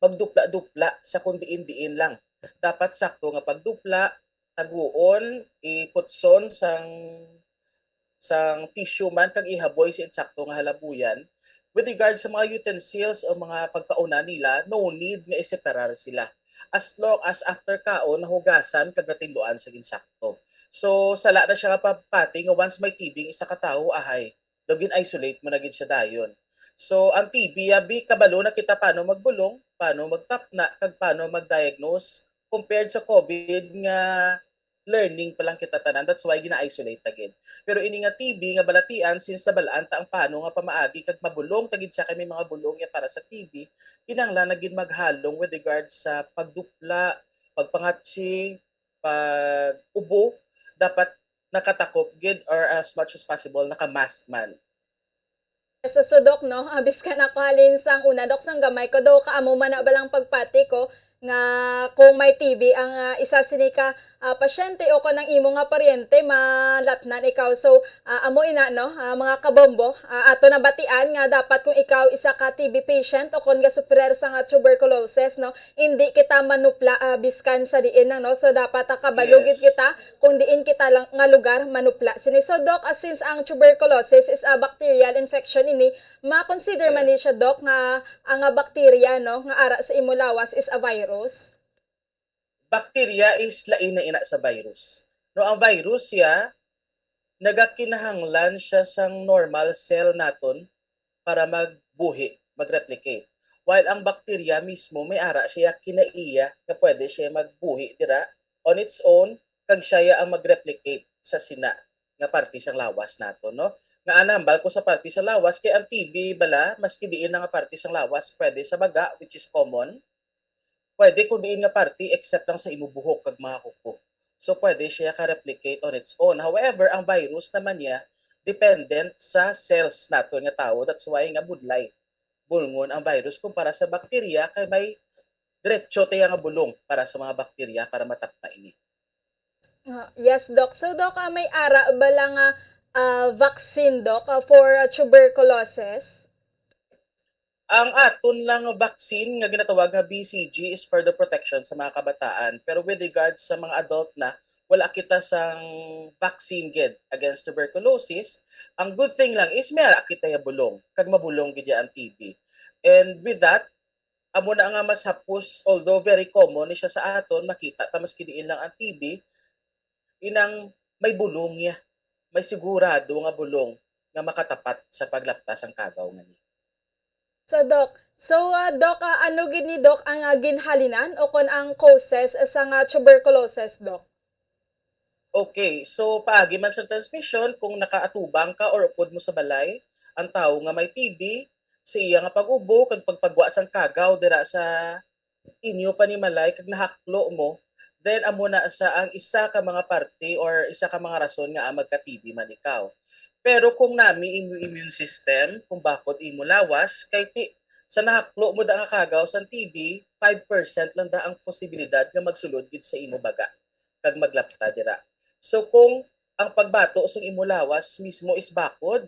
magdupla-dupla sa kung diin-diin lang. Dapat sakto nga pagdupla, taguon, iputson sang, sang tissue man kag ihaboy sa insakto nga halabuyan. With regard sa mga utensils o mga pagkauna nila, no need nga iseparar sila. As long as after kaon, nahugasan kag natinduan sa insakto. So, sala na siya nga pagpati nga once may T B ang isa ka tawo, ahay, daw gin-isolate mo na gid siya dayon. So, ang T B, abi, kabalo na kita paano magbulong, paano magtapna, kag paano mag-diagnose compared sa COVID nga learning pa lang kita tanan. That's why gina-isolate ta gid. Pero ini nga T B nga balatian, since nabal-an ta ang paano nga pamaagi kag mabulong ta gid siya kay may mga bulong niya para sa T B, kinahanglan na gid maghalong with regard sa pagdupla, pagpangatsi, pag-ubo, dapat nakatakop gid or as much as possible naka-mask man. Sa sudok, no? Ah, biskan ako halin sang una, Dok, sang gamay ko, daw kaamo man na balang pagpati ko nga kung may T B ang, ah, isa sini ka, ah, pasyente o kon ang imo nga paryente, malatnan ikaw. So, ah, amo ina, no? Ah, mga kabombo, ah, ato nabatian nga dapat kung ikaw isa ka T B patient o kon gasuperir sa nga tuberculosis, no? Hindi kita manupla, ah, biskan sa diin lang, no? So, dapat, ah, kabalugid Yes. kita kung diin kita lang nga lugar manupla sini. So, Doc, ah, since ang tuberculosis is a bacterial infection ini, ma-consider man ni Yes. siya, Doc, nga ang, ah, bacteria, no, nga ara sa imo lawas is a virus? Bacteria is lain na ina sa virus. No, ang virus siya nagakinahanglan siya sang normal cell naton para magbuhi, mag-replicate. While ang bacteria mismo may ara siya kinaiya nga pwede siya magbuhi dira on its own, kag siya ya ang mag-replicate sa sina nga parte sang lawas nato, no? Nga anambal ko sa parte sa lawas kay ang T B bala, maski diin na nga parte sang lawas, pwede sa baga, which is common. Pwede kung diin nga parte, except lang sa imo buhok kag mga kuko. So, pwede siya ka-replicate on its own. However, ang virus naman niya, dependent sa cells naton nga tawo. That's why nga budlay bulngon ang virus kumpara sa bacteria kay may diretso tiya nga bulong para sa mga bacteria para matapna ini. Ah, yes, Doc. So, Doc, ah, may ara bala nga, ah, vaccine, Doc, ah, for, ah, tuberculosis? Ang aton lang nga vaccine nga ginatawag nga B C G is for the protection sa mga kabataan. Pero with regards sa mga adult na, wala kita sang vaccine gid against tuberculosis. Ang good thing lang is may ara kita ya bulong, kag mabulong gid ya ang T B. And with that, amo na nga mas hapos, although very common ni siya sa aton, makita ta maski diin lang ang T B, inang may bulong niya, may sigurado nga bulong nga makatapat sa paglapta sang kagaw nga ni. So, Doc, so, ah, Doc, ah, ano gid ni, Doc, ang, ah, ginhalinan o kon ang causes sa nga tuberculosis, Doc? Okay, so paagi man sa transmission, kung nakaatubang ka or upod mo sa balay ang tawo nga may T B, sa iya nga pag-ubo kag pagpagwa sang kagaw dira sa inyo panimalay kag nahaklo mo, then amo na sa ang isa ka mga parte or isa ka mga rason nga, ah, magka-T B man ikaw. Pero kung nami imo immune system, kung bakod imo lawas, kay ti, sa nahaklo mo da nga kagaw sang T B, five percent lang da ang posibilidad nga magsulod gid sa imo baga kag maglapta dira. So kung ang pagbato sang imo lawas mismo is bakod,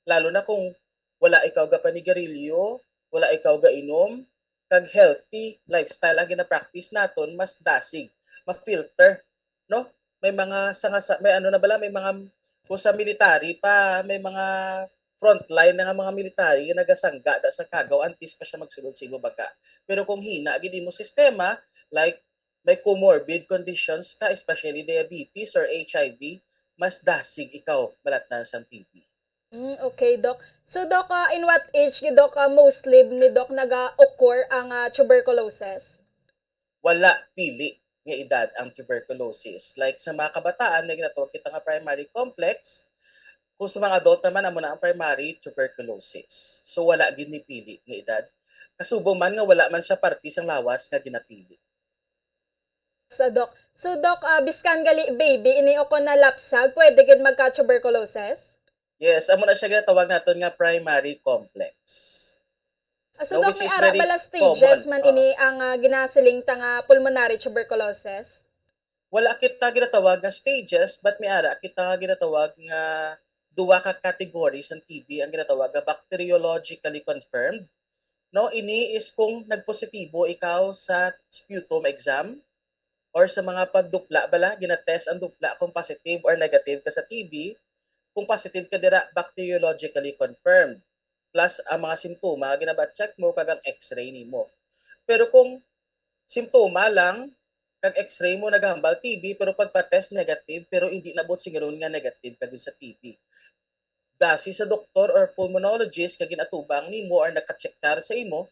lalo na kung wala ikaw gapanigarilyo, wala ikaw gainom, kag healthy lifestyle ang gina-practice naton, mas dasig ma-filter, no? May mga sanga sa, may ano na bala, may mga, kung sa military pa, may mga frontline na nga mga military nga nagasangga da sa kagaw antes pa siya magsulod sa imo baga. Pero kung hina gid imo sistema, like may comorbid conditions ka, especially diabetes or H I V, mas dasig ikaw malatnan sang T B. Mm, okay, Doc. So, Doc, ah, in what age, Doc, ah, mostly ni Doc naga-occur ang, ah, tuberculosis? Wala pili nga edad ang tuberculosis. Like sa mga kabataan, may ginatawag kita nga primary complex. Kung sa mga adult naman, amo na ang primary tuberculosis. So, wala gid ni pili nga edad. Kasubong man nga wala man siya parte sang lawas nga ginapili. Sa, Doc. So, Doc, ah, biskan gali baby ini o kon nalapsag, pwede gid magka-tuberculosis? Yes, amo na siya ginatawag naton nga primary complex. Ah, so, No, Doc, which may is ara very bala stages common. man Oo. Ini ang, ah, ginasiling ta nga pulmonary tuberculosis? Wala kita ginatawag nga stages, but may ara kita nga ginatawag nga duwa ka categories ng T B, ang ginatawag nga bacteriologically confirmed. No, ini is kung nagpositibo ikaw sa sputum exam or sa mga pagdupla bala, ginatest ang dupla kung positive or negative ka sa T B. Kung positive ka dira, bacteriologically confirmed. Plus ang mga simptoma nga ginabacheck mo kag ang X-ray nimo. Pero kung simptoma lang, kag X-ray mo naghambal T B, pero pagpa-test negative, pero hindi na buot singiron nga negative ka gid sa T B. Base sa doktor or pulmonologist nga ginatubang nimo or nagka-check sa imo,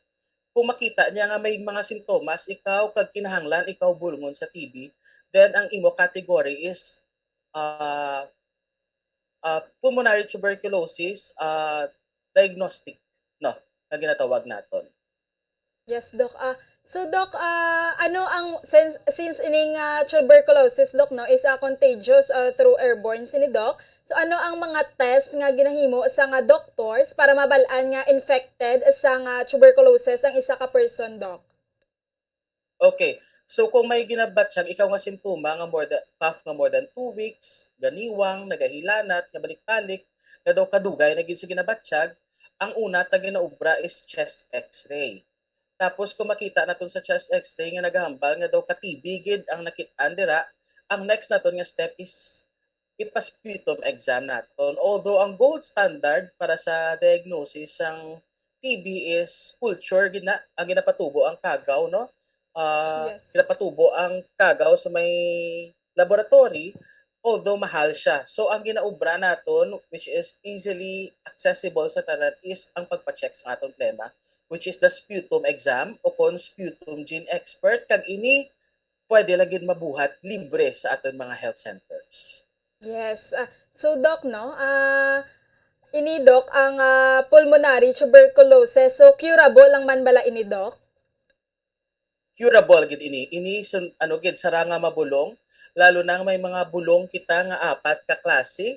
kung makita niya nga may mga simptomas ikaw kag kinahanglan ikaw bulungon sa T B, then ang imo category is, ah, ah, pulmonary tuberculosis, ah, diagnostic, no, nga ginatawag naton. Yes, Doc. Ah, So, Doc, ah, ano ang, since, since ining, ah, tuberculosis, Doc, no, is, ah, contagious, ah, through airborne sini, Doc. So, ano ang mga test nga ginahimo sa nga doctors para mabal-an nga infected sa nga tuberculosis ang isa ka person, Doc? Okay. So kung may ginabatyag ikaw nga simptoma nga more than, cough nga more than two weeks, ganiwang, nagahilanat nga balik-balik, nga daw kadugay na gid sa ginabatyag, ang una ta ginaobra is chest X-ray. Tapos kung makita naton sa chest X-ray nga nagahambal nga daw ka-T B gid ang nakit-an dira, ang next naton nga step is ipa-sputum exam naton. Although ang gold standard para sa diagnosis sang T B is culture gid na ang ginapatubo ang kagaw, no? Ah, Yes. Ginapatubo ang kagaw sa may laboratory, although mahal siya. So ang ginaobra naton, which is easily accessible sa tanan, is ang pagpa-check sa aton plema, which is the sputum exam o kon sputum gene expert, kag ini pwede lang gid mabuhat libre sa aton mga health centers. Yes. Ah, so, Doc, no? Ah, ini, Doc, ang ah, pulmonary tuberculosis. So, curable lang man bala ini, Doc? Curable gid ini. Ini sun, ano gid, sarang nga mabulong, lalo na nga may mga bulong kita nga apat ka klase.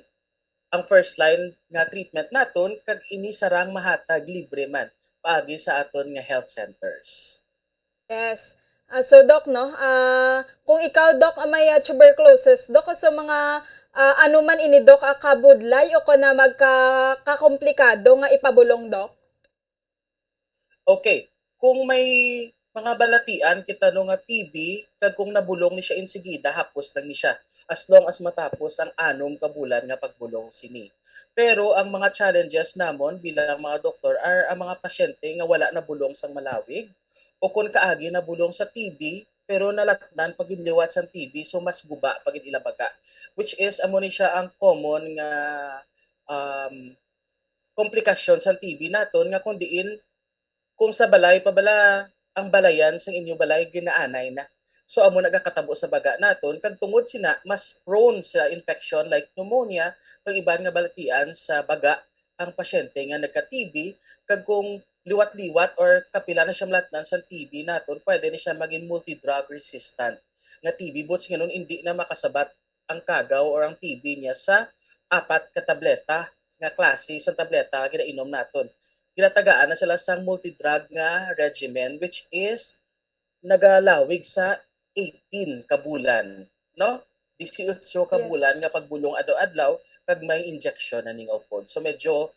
Ang first line nga treatment naton, kag ini sarang mahatag libre man paagi sa aton nga health centers. Yes. Ah, so, Doc, no? Ah, kung ikaw, Doc, ang may ah, tuberculosis, Doc, so mga ah, ano man ini, Doc, ah, kabudlay o kung na magkakakomplikado nga ipabulong, Doc? Okay, kung may mga balatian kita, no, nga T B, kag kung nabulong ni siya insigida, hapos lang ni siya, as long as matapos ang anom ka bulan nga pagbulong sini. Pero ang mga challenges namon bilang mga doktor are ang mga pasyente nga wala nabulong sang malawig, o kon kaagi nabulong sa T B pero nalatnan pa gid liwat sang T B, so mas guba pa gid ila baga, which is amo ni siya ang common nga um, komplikasyon sang T B naton, nga kung diin, kung sa balay pa bala ang balayan sang inyo balay, ginaanay na. So amo nagakatabo sa baga naton, kag tungod sina mas prone sa infection like pneumonia kag iban nga balatian sa baga ang pasyente nga nagka-T B, kag kung liwat-liwat or kapila na siya malatnan sang T B naton, pwede ni siya maging multi-drug resistant nga T B, buot silingon indi na makasabat ang kagaw or ang T B niya sa apat ka tableta nga klase sa tableta nga ginainom naton. Ginatagaan na sila sang multi-drug nga regimen, which is nagalawig sa eighteen ka bulan, no? Dieciocho ka Yes. bulan nga pagbulong adlaw-adlaw, kag may injection na ning upod. So medyo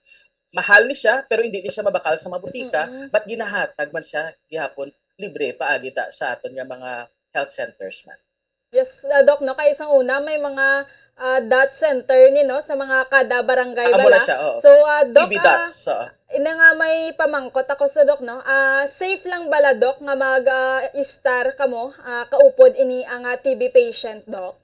mahal ni siya, pero hindi ni siya mabakal sa mga butika, Mm-mm. but ginahatag man siya gihapon libre paagi ta sa aton nga mga health centers man. Yes, ah, Doc, no? Kay sang una, may mga ah, DOTS center ni, no, sa mga kada barangay Amo na bala. Siya, oo. So, ah, Doc, T B ah, DOTS, oo. ina nga may pamangkot ako sa Doc, no? Ah, safe lang bala, Doc, nga mag ah, istar kamo, ah, kaupod ini ang ah, T B patient, Doc?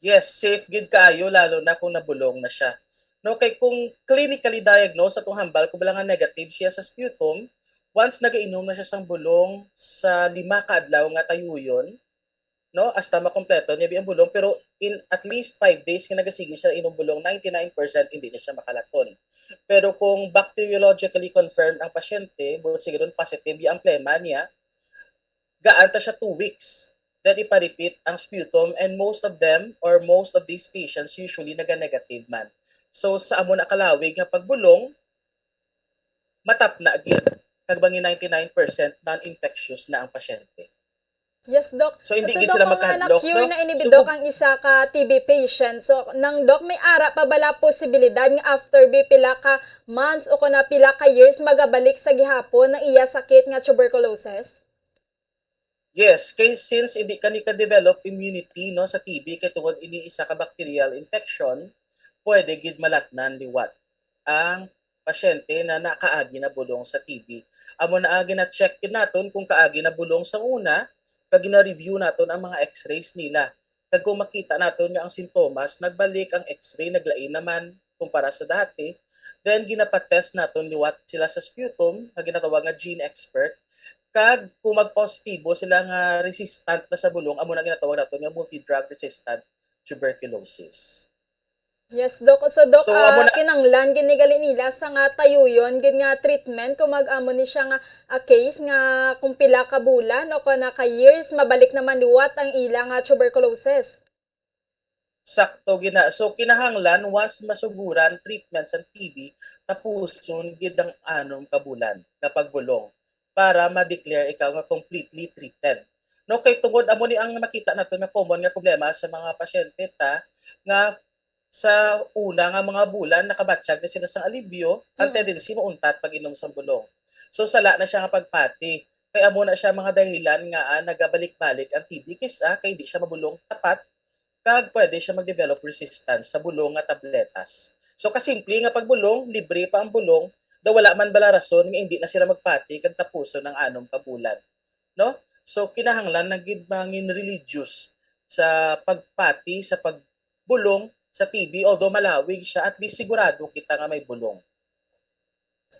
Yes, safe gid kaayo, lalo na kung nabulong na siya. No, kay kung clinically diagnosed, atong hambal kung bala nga negative siya sa sputum, once nagainom na siya sang bulong sa lima ka adlaw nga tayuyon, no, hasta makompleto niya ang bulong, pero in at least five days nga nagasigi siya inom bulong, ninety-nine percent hindi na siya makalaton. Pero kung bacteriologically confirmed ang pasyente, buot silingon positive ya ang plema niya, gaan ta siya two weeks. Then ipa-repeat ang sputum, and most of them or most of these patients usually naga-negative man. So sa amo na kalawig nga pagbulong, matapna gid kag bangin ninety-nine percent non-infectious na ang pasyente. Yes, Doc. So, hindi So, gid Doc, sila kung nga makahadlok, na-cure no? na ini, So, Doc, kung- ang isa ka T B patient. So, nang, Doc, may ara pa bala posibilidad nga after bi pila ka months o kung na pila ka years, magabalik sa gihapon ang iya sakit nga tuberculosis? Yes, kay since hindi ka ni ka-develop immunity, no, sa T B, kay tungod ini isa ka bacterial infection, pwede gid malatnan liwat ang pasyente na nakaagi na bulong sa T B. Amo na ang gina-check gid naton kung kaagi na bulong sa una, kag gina-review naton ang mga X-rays nila. Kag kung makita naton nga ang sintomas nagbalik, ang X-ray naglain naman kumpara sa dati, then ginapa-test naton liwat sila sa sputum nga ginatawag nga gene expert. Kag kung magpositibo sila nga resistant na sa bulong, amo na ginatawag naton nga multi-drug resistant tuberculosis. Yes, Doc. So, Doc, So, amo ah, na- kinahanglan gid ni gali nila sa nga tayuyon gid nga treatment kung mag-amo ni siya nga ah, case nga kung pila ka bulan o kung na ka years, mabalik naman liwat ang ila nga tuberculosis. Sakto gina. So kinahanglan once masuguran treatment sa T B, tapuson gid ang anom ka bulan nga pagbulong para ma-declare ikaw nga completely treated. No, kay tungod amo ni ang makita nato nga common nga problema sa mga pasyente ta nga sa una nga mga bulan nakabatyag na sila sang alibyo, ang Mm. tendency mauntat pag-inom sang bulong. So sala na siya nga pagpati. Kay amo na siya mga dahilan nga ah, nagabalik-balik ang T B kis-a kay di siya mabulong tapat kag pwede siya mag-develop resistance sa bulong nga tabletas. So kasimple nga pagbulong, libre pa ang bulong, daw wala man bala rason nga hindi na sila magpati kag tapuson ang anom ka bulan. No? So kinahanglan na gid mangin religious sa pagpati sa pagbulong sa T B, although malawig siya, at least sigurado kita nga may bulong.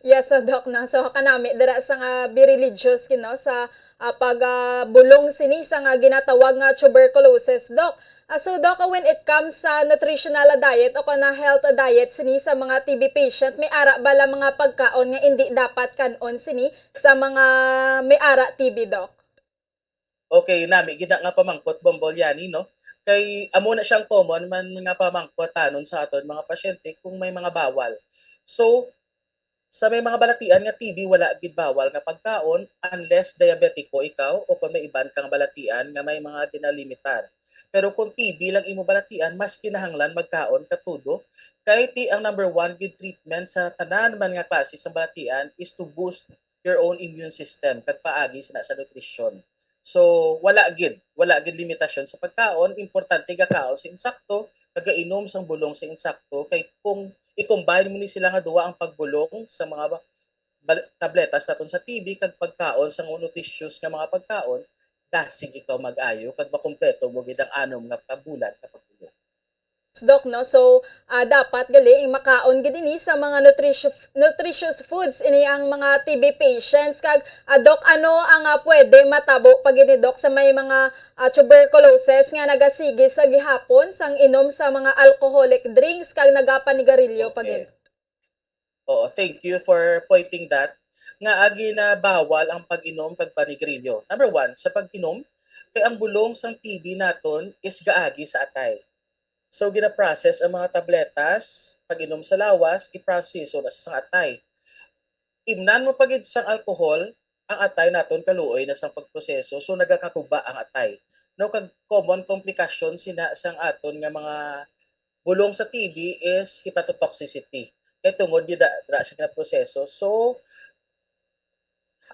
Yes, so, Doc, no? So, kanami, dira sa nga be religious, you know, sa ah, pag ah, bulong sini sa nga ginatawag nga tuberculosis, Doc. Ah, so, Doc, when it comes sa nutritional diet o kana health diet sini sa mga T B patient, may ara bala mga pagkaon nga hindi dapat kan-on sini sa mga may ara T B, Doc? Okay, nami gid nga pamangkot, Bombolyani, no? Kay amo na siyang common man nga pamangkot tanon sa aton mga pasyente kung may mga bawal. So, sa may mga balatian nga T B, wala gid bawal nga pagkaon unless diabetiko ikaw o kung may iban kang balatian nga may mga ginalimitar. Pero kung T B lang imo balatian, mas kinahanglan magkaon ka tudo, kay ti ang number one gid treatment sa tanan man nga klase sang balatian is to boost your own immune system kag paagi sina sa nutrisyon. So, wala gid, wala gid limitasyon sa pagkaon, importante gakaon sa insakto, kag gainom sang bulong sa insakto, kay kung i-combine mo ni sila nga duwa, ang pagbulong sa mga ba- bal- tabletas naton sa T B kag pagkaon sang nutritious nga mga pagkaon, dasig ikaw mag-ayo kag makumpleto mo gid ang anom nga ka bulan ka pagbulong. Doc, no? So, ah, dapat gali makaon gid ini sa mga nutrition, nutritious foods ini ang mga T B patients. Kag, ah, Doc, ano ang ah, pwede matabo pa gini, Doc, sa may mga ah, tuberculosis nga nagasigi sa gihapon sang inom sa mga alcoholic drinks kag nagapanigarilyo pa gid? Oo, thank you for pointing that, nga agi na bawal ang pag-inom kag panigarilyo. Number one, sa pag-inom, kay ang bulong sang T B naton is gaagi sa atay. So, gina-process ang mga tabletas, pag-inom sa lawas, iproseso na sa sang atay. Imnan mo pa gid sang alcohol, ang atay naton kaluoy na sang pagproseso, so nagakaguba ang atay. No, kag common komplikasyon sina sang aton nga mga bulong sa T B is hepatotoxicity. Kay tungod gid da- dira siya ginaproseso. So,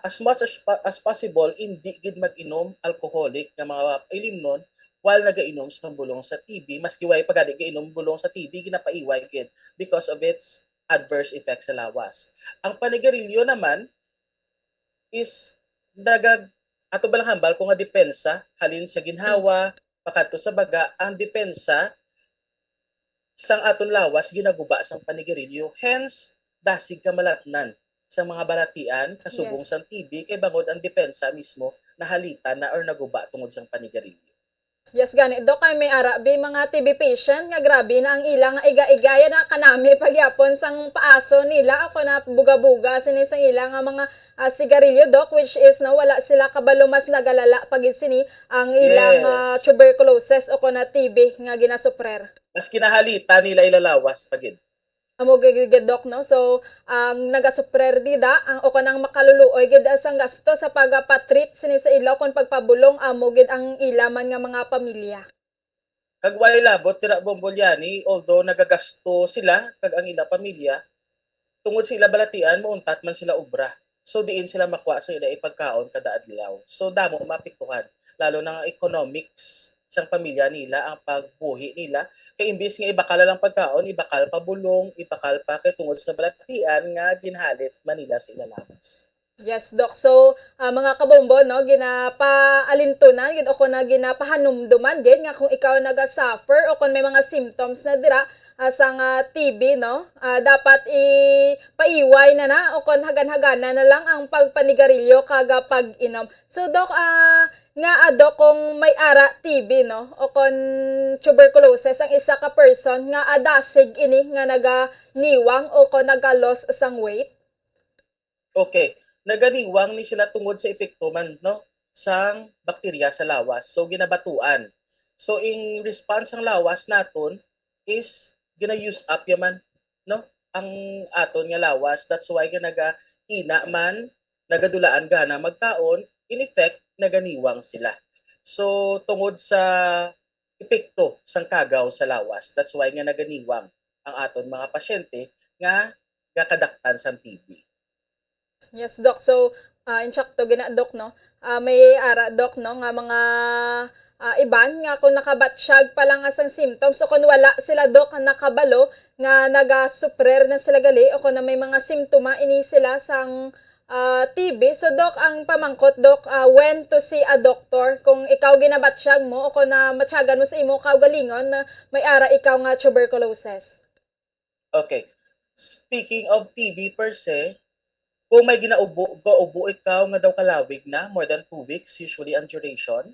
as much as, pa- as possible, hindi gid mag-inom alcoholic nga mga ilimnon while nagainom sa bulong sa T B. Maski way pa gani gainom bulong sa T B, ginapaiway gid because of its adverse effects sa lawas. Ang panigarilyo naman is nagag ato ba lang hambal ko nga depensa halin sa ginhawa pakadto sa baga, ang depensa sang aton lawas ginaguba sang panigarilyo. Hence, dasig kamalatnan sa mga balatian kasubong Yes. sang T B kay bangod ang depensa mismo nahalitan na or naguba tungod sang panigarilyo. Yes, gani. Doc, kay may ara bi mga T B patient nga grabe na ang ila nga iga-igaya na kanami pagyapon sang paaso nila ako na buga-buga sini sang ila nga mga ah, sigarilyo, Doc, which is no, wala sila kabalo mas nagalala pa gid sini ang ilang ah, Yes. tuberculosis o kon na T B nga ginasuprer. Mas kinahalitan nila ilalawas pa gid. Amo gid, gid, Doc, no? So, ang nagasuprer dida, ang o kon ang makaluluoy gid sang gasto sa pagpatreat sini sa ila kon pagpabulong amo gid ang ila man nga mga pamilya. Kag way labot dira, Bombolyani, although nagagasto sila kag ang ila pamilya, tungod sa ila balatian, mauntat man sila obra. So diin sila makuha sa ila ipagkaon kada adlaw. So damo maapektuhan, lalo na ang economics sang pamilya nila, ang pagbuhi nila. Kay imbis nga ibakal lang pagkaon, ibakal pa bulong, ibakal pa kay tungod sa balatian nga ginhalit man nila sa ila lawas. Yes, Doc. So, ah, mga kabombo, no, ginapaalintunan gid o kon na ginapahanumduman gid nga kung ikaw naga-suffer o kon may mga symptoms na dira ah, sang ah, T B, no, ah, dapat ipaiway na na o kon hagan-haganan na lang ang pagpanigarilyo kag ah, pag-inom. So, Doc, ah, Nga, ah, Doc, kung may ara T B, no, o kon tuberculosis ang isa ka person, nga, ah, dasig ini nga naganiwang o kon naga-loss sang weight? Okay. Naganiwang ni sila tungod sa epekto man, no, sang bakterya sa lawas. So, ginabatuan. So, in response ang lawas naton is gina-use up yaman, no, ang aton nga lawas. That's why nga nagahina man, nagadulaan gana magkaon, in effect, naganiwang sila. So, tungod sa epekto sang kagaw sa lawas, that's why nga naganiwang ang aton mga pasyente nga gakadaktan sang T B. Yes, Doc. So, ah, insakto gina, Doc, no? Ah, may ara, Doc, no, nga mga, ah, iban nga kung nakabatsyag pa lang sang symptoms o kung wala sila, Doc, nakabalo nga nagasuprer na sila gali o kung na may mga simptoma ini sila sang, ah, T B. So, Doc, ang pamangkot, Doc, ah, when to see a doctor kung ikaw ginabatsyag mo o kung namatyagan mo sa imo kaugalingon na may ara ikaw nga tuberculosis? Okay. Speaking of T B per se, kung may ginaubo, gaubo ikaw nga daw kalawig na, more than two weeks, usually ang duration,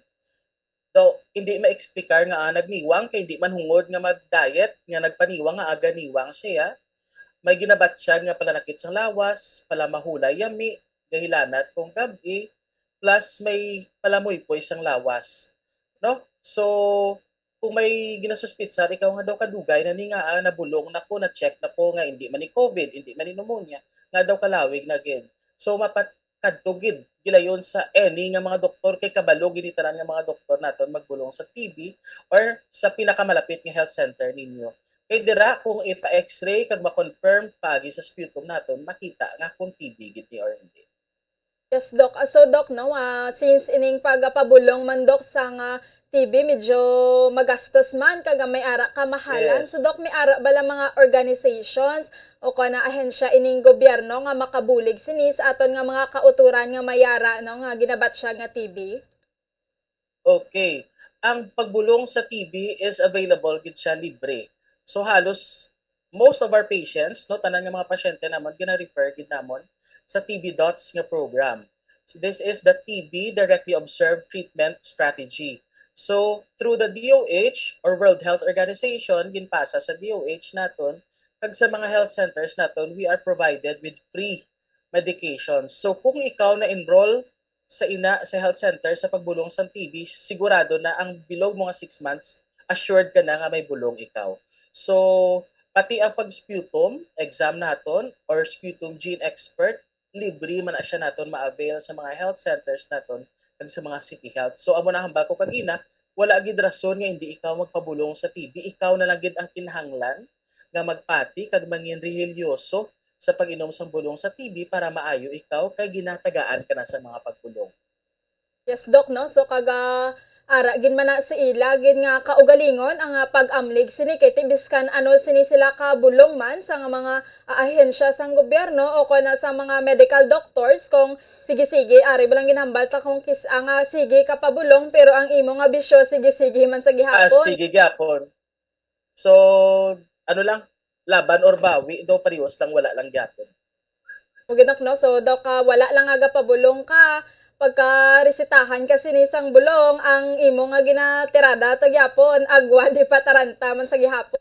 daw hindi ma-explicar nga, ah, nagniwang kay hindi man hungod nga mag-diet nga nagpaniwang nga aga niwang siya. May ginabatsyag nga palanakit sang lawas, palamahulay yami, gahilanat kung gab-i, plus may palamuypoy sang lawas. No? So, kung may ginasuspitsar ikaw nga daw kadugay na ni nga, ah, nabulong na ko, na-check na ko nga hindi man ni COVID, hindi man ni pneumonia, nga daw kalawig na gid. So, mapat-, kadto gid gilayon sa any nga mga doktor kay kabalo gid ni tanan nga mga doktor naton magbulong sa T B or sa pinakamalapit nga health center ninyo. Kay dira kung ipa-X-ray kag ma-confirm pagi sa sputum naton makita nga kung T B gid ni or hindi. Yes, Doc. Ah, so, Doc, no, ah, since ining pagpabulong man, Doc, sa nga T B, medyo magastos man, kag may ara kamahalan. Yes. So, Doc, may ara bala mga organizations o kon ahensya ining gobyerno nga makabulig sini sa aton nga mga kautoran nga may ara, no, nga ginabatsyag nga T B? Okay. Ang pagbulong sa T B is available gid siya libre. So, halos most of our patients, no, tanan nga mga pasyente namon, gina-refer gid namon sa T B dots nga program. So, this is the T B Directly Observed Treatment Strategy. So, through the D O H or World Health Organization, ginpasa sa D O H naton, kag sa mga health centers naton, we are provided with free medications. So, kung ikaw na-enroll sa ina sa health center sa pagbulong sang T B, sigurado na ang below mo nga six months, assured ka na nga may bulong ikaw. So, pati ang pag-sputum exam naton or sputum gene expert, libre man na siya naton ma-avail sa mga health centers naton kag sa mga city health. So, amo na hambal ko kagina, wala gid rason nga hindi ikaw magpabulong sa T B. Ikaw na lang gid ang kinahanglan nga magpati kag mangin rehilyoso sa pag-inom sang bulong sa T B para maayo ikaw kay ginatagaan ka na sa mga pagbulong. Yes, Doc, no? So, kag, ah, ara gid man na sa ila gid nga kaugalingon ang, ah, pag-amlig sini kay ti biskan ano sini sila kabulong man sa nga mga, ah, ahensya sang gobyerno o kon sa mga medical doctors, kung sige-sige, ari ba lang ginhambal ta kung kis-, ang, ah, sige ka pabulong pero ang imo nga bisyo sige-sige man sa gihapon. Ah, sige gyapon. So, ano lang, laban or bawi, do parehas lang, wala lang gyapon. Mao gid, Doc, no? So, Doc, ah, wala lang nga gapabulong ka, pagkaresetahan ka sini sang bulong, ang imo nga ginatirada to gyapon, agwa di pa taranta man sa gihapon.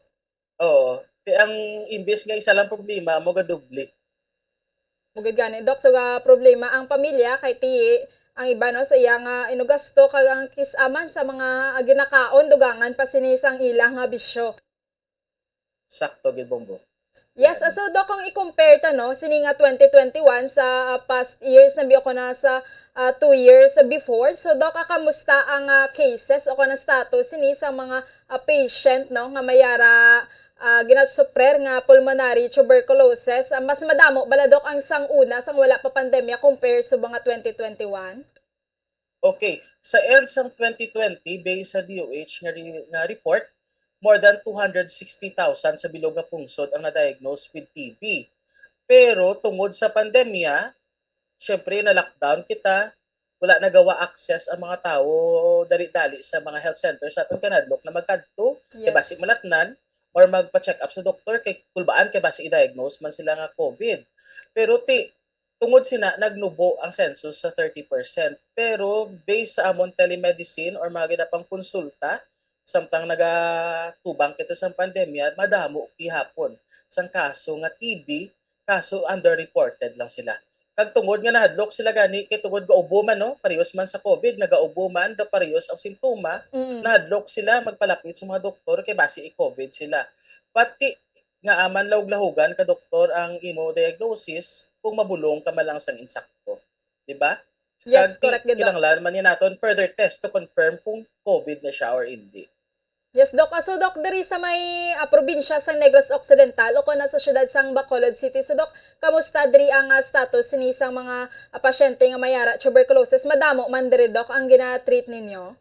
Oo. Kay ang imbis nga isa lang problema, mo gadoble. Mao gid gani, Doc, so ga problema ang pamilya kay ti ang iba, no, sa iya nga inugasto kag ang kis-aman sa mga ginakaon, dugangan pa sini sang ila nga bisyo. Sakto gid, Bombo. Yes, ah, so, Doc, kung i-compare ta, no, sini nga twenty twenty-one sa, ah, past years, nabi ako na sa, ah, two years before. So, Doc, ah, kamusta ang, ah, cases o kon ang status sini sa mga, ah, patient, no, nga may ara, ah, ginasuprer nga pulmonary tuberculosis? Ah, mas madamo bala, Doc, ang sang una, sang wala pa pandemya, compare sa mga twenty twenty-one? Okay, sa end sang twenty twenty, based sa D O H nga re-, nga report, more than two hundred sixty thousand sa bilog nga pungsod ang na-diagnose with T B. Pero tungod sa pandemya, syempre, na-lockdown kita, wala nagawa access ang mga tawo dali-dali sa mga health centers sa aton, kay nahadlok na magkadto, kay basi malatnan or magpa-check up sa doktor, kay kulbaan kay basi i-diagnose man sila nga COVID. Pero ti, Tungod sina nagnubo ang census sa thirty percent. Pero based sa amon telemedicine or mga ginapangkonsulta, samtang nagatubang kita sa pandemya, madamo gihapon sang kaso nga T B, kaso underreported lang sila. Kag tungod nga nahadlok sila gani, kay tungod gaubo man, no, parehas man sa COVID, nagaubo man, daw parehas ang simptoma, Mm. nahadlok sila magpalapit sa mga doktor kay basi i-COVID sila. Pati nga aman lahugan ka doktor ang imo diagnosis kung mabulong ka man lang sang insakto. Di ba? Yes, Kag ti-, correct gid, Doc. kinahanglan man niya naton further test to confirm kung COVID na siya or hindi. Yes, Doc. Ah, so, Doc, diri sa may, ah, probinsya sa Negros Occidental o kon sa siyudad sang Bacolod City, so, Doc, kamusta diri ang, ah, status ni sang mga, ah, pasyente nga may ara tuberculosis? Madamo man diri, Doc, ang gina-treat ninyo?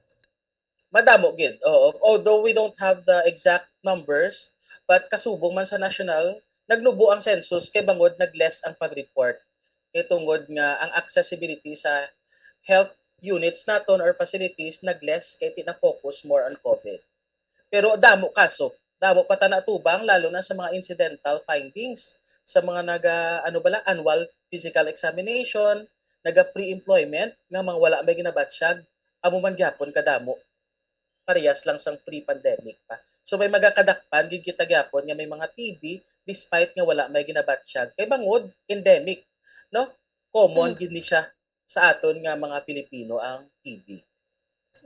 Madamo gid, oo. Although we don't have the exact numbers, but kasubong man sa national, nagnubo ang census kay bangod nag-less ang pag-report. Kay tungod nga ang accessibility sa health units naton or facilities nag-less kay ti-, na-focus more on COVID. Pero damo kaso, damo pa ta natubang, lalo na sa mga incidental findings, sa mga naga, ano bala, annual physical examination, naga pre-employment, nga mga wala may ginabatsyag, amo man gyapon kadamo. Parehas lang sang pre-pandemic pa. So may magakadakpan gid kita gyapon nga may mga T B despite nga wala may ginabatsyag. Kay bangod endemic, no? Common Mm. gid ni siya sa aton nga mga Pilipino ang T B.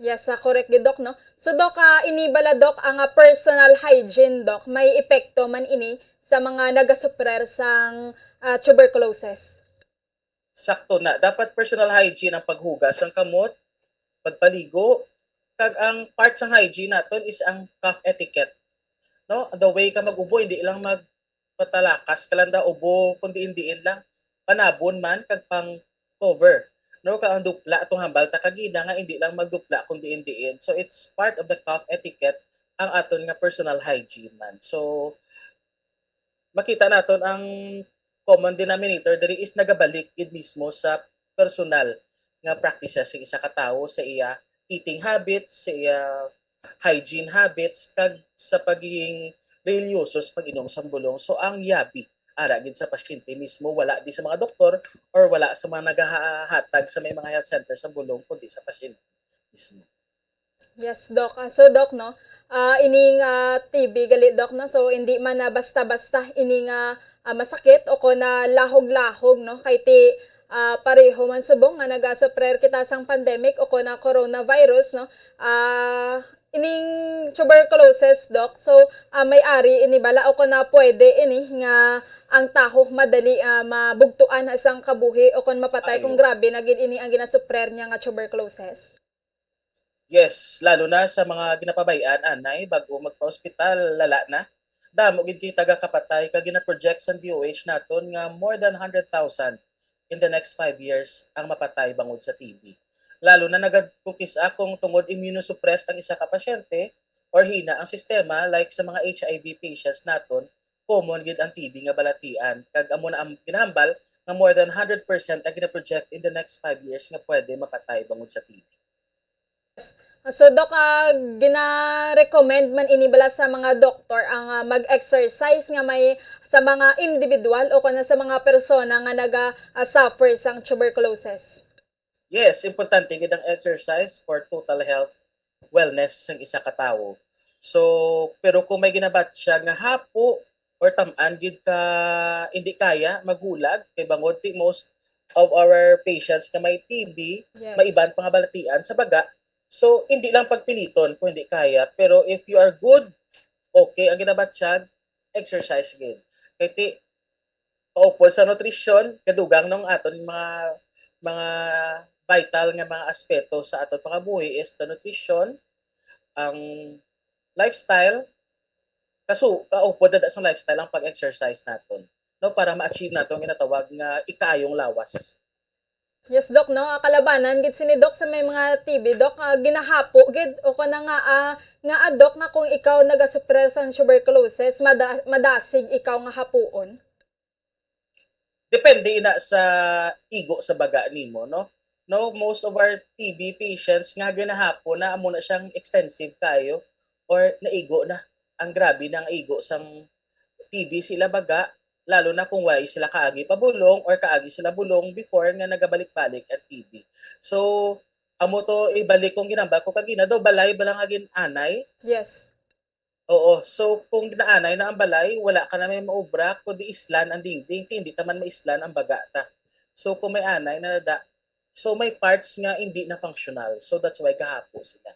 Yes, ah, correct gid, Doc, no? So, Doc, ah, ini bala, Doc, ang, ah, personal hygiene, Doc, may epekto man ini sa mga nagasuprer sang, ah, tuberculosis? Sakto na. Dapat personal hygiene ang paghugas sang kamot, pagpaligo, kag ang part sang hygiene naton is ang cough etiquette. No? The way ka mag-ubo, hindi lang magpatalakas ka lang da ubo, kung diin-diin lang. Panabon man, kag pang cover. No? Kag ang dupla, atong hambal ta kagina nga hindi lang magdupla kung diin-diin. So, it's part of the cough etiquette ang aton nga personal hygiene man. So, makita naton ang common denominator diri is nagabalik gid mismo sa personal nga practices sa isa ka tawo, sa iya eating habits, sa iya hygiene habits, kag sa pagiging relihiyoso sa pag-inom sang bulong. So, ang yabi ara gid sa pasyente mismo, wala di sa mga doktor or wala sa mga nagahatag sa may mga health center sa bulong, kundi sa pasyente mismo. Yes, Doc. Ah, so, Doc, no, ah, ining, ah, T B gali, Doc, no, so hindi man na basta-basta ining, ah, ah, masakit o kon na lahog-lahog, no, kay ti, ah, pareho man subong nga nagasuprer kita sang pandemic o kon na coronavirus, no, ah, ining tuberculosis, Doc. So, ah, may ari ini bala o kon na pwede ini nga ang tawo madali, ah, mabugtuan sang kabuhi o kon mapatay Ayo. kung grabe na gid ini ang ginasuprer niya nga tuberculosis? Yes, lalo na sa mga ginapabay-an, anay, bago magpa-ospital, lala na. Damo gid kay taga kapatay, kag gina-project sang D O H naton nga more than hundred thousand in the next five years ang mapatay bangod sa T B. Lalo na nagad-, kung kis-a kung tungod immunosuppressed ang isa ka pasyente or hina ang sistema, like sa mga H I V patients naton, common gid ang T B nga balatian. Kag amo na ang ginahambal nga more than hundred percent ang gina-project in the next five years nga pwede mapatay bangod sa T B. So, Doc, ah, gina-recommend man ini bala sa mga doktor ang, ah, mag-exercise nga may sa mga individual o kon sa mga persona nga naga, ah, suffer sang tuberculosis? Yes, importante gid ang exercise for total health wellness sang isa ka tawo. So, pero kung may ginabatya nga hapo or tam-an gid ka hindi kaya maghulag, kay bangod ti most of our patients nga may T B, Yes. may iban pa nga balatian sa baga. So, hindi lang pagpiliton kung hindi kaya. Pero if you are good, okay ang ginabatyag, exercise gid. Kay ti, paupod sa nutrisyon, kadugang nung aton mga, mga vital nga mga aspeto sa aton pangabuhi is the nutrition, ang lifestyle, kasu-, kaupod na sa lifestyle ang pag-exercise naton, no, para ma-achieve naton ang ginatawag nga ikayong lawas. Yes, Doc, no? Ah, kalabanan gid sini, Doc, sa may mga T B, Doc, ah, ginahapo gid o kana nga, ah, nga, ah, Doc, nga kung ikaw nagasuprer sang tuberculosis, mada-, madasig ikaw nga hapuon? Depende ina sa igo sa baga nimo, no? No, most of our T B patients nga ginahapo na amo na siyang extensive kayo or naigo na. Ang grabe na ang igo sang T B sila baga, lalo na kung way sila kaagi pabulong or kaagi sila bulong before nga nagabalik-balik ang T B. So, amo to ibalik kung ginambal ko kagina, daw balay ba lang nga gin-anay? Yes. Oo. So, kung ginaanay na ang balay, wala ka na may maubra, kundi islan ang dingding. Ti, hindi ta man maislan ang baga ta. So, kung may anay na nada, so may parts nga hindi na functional. So, that's why gahapo sila.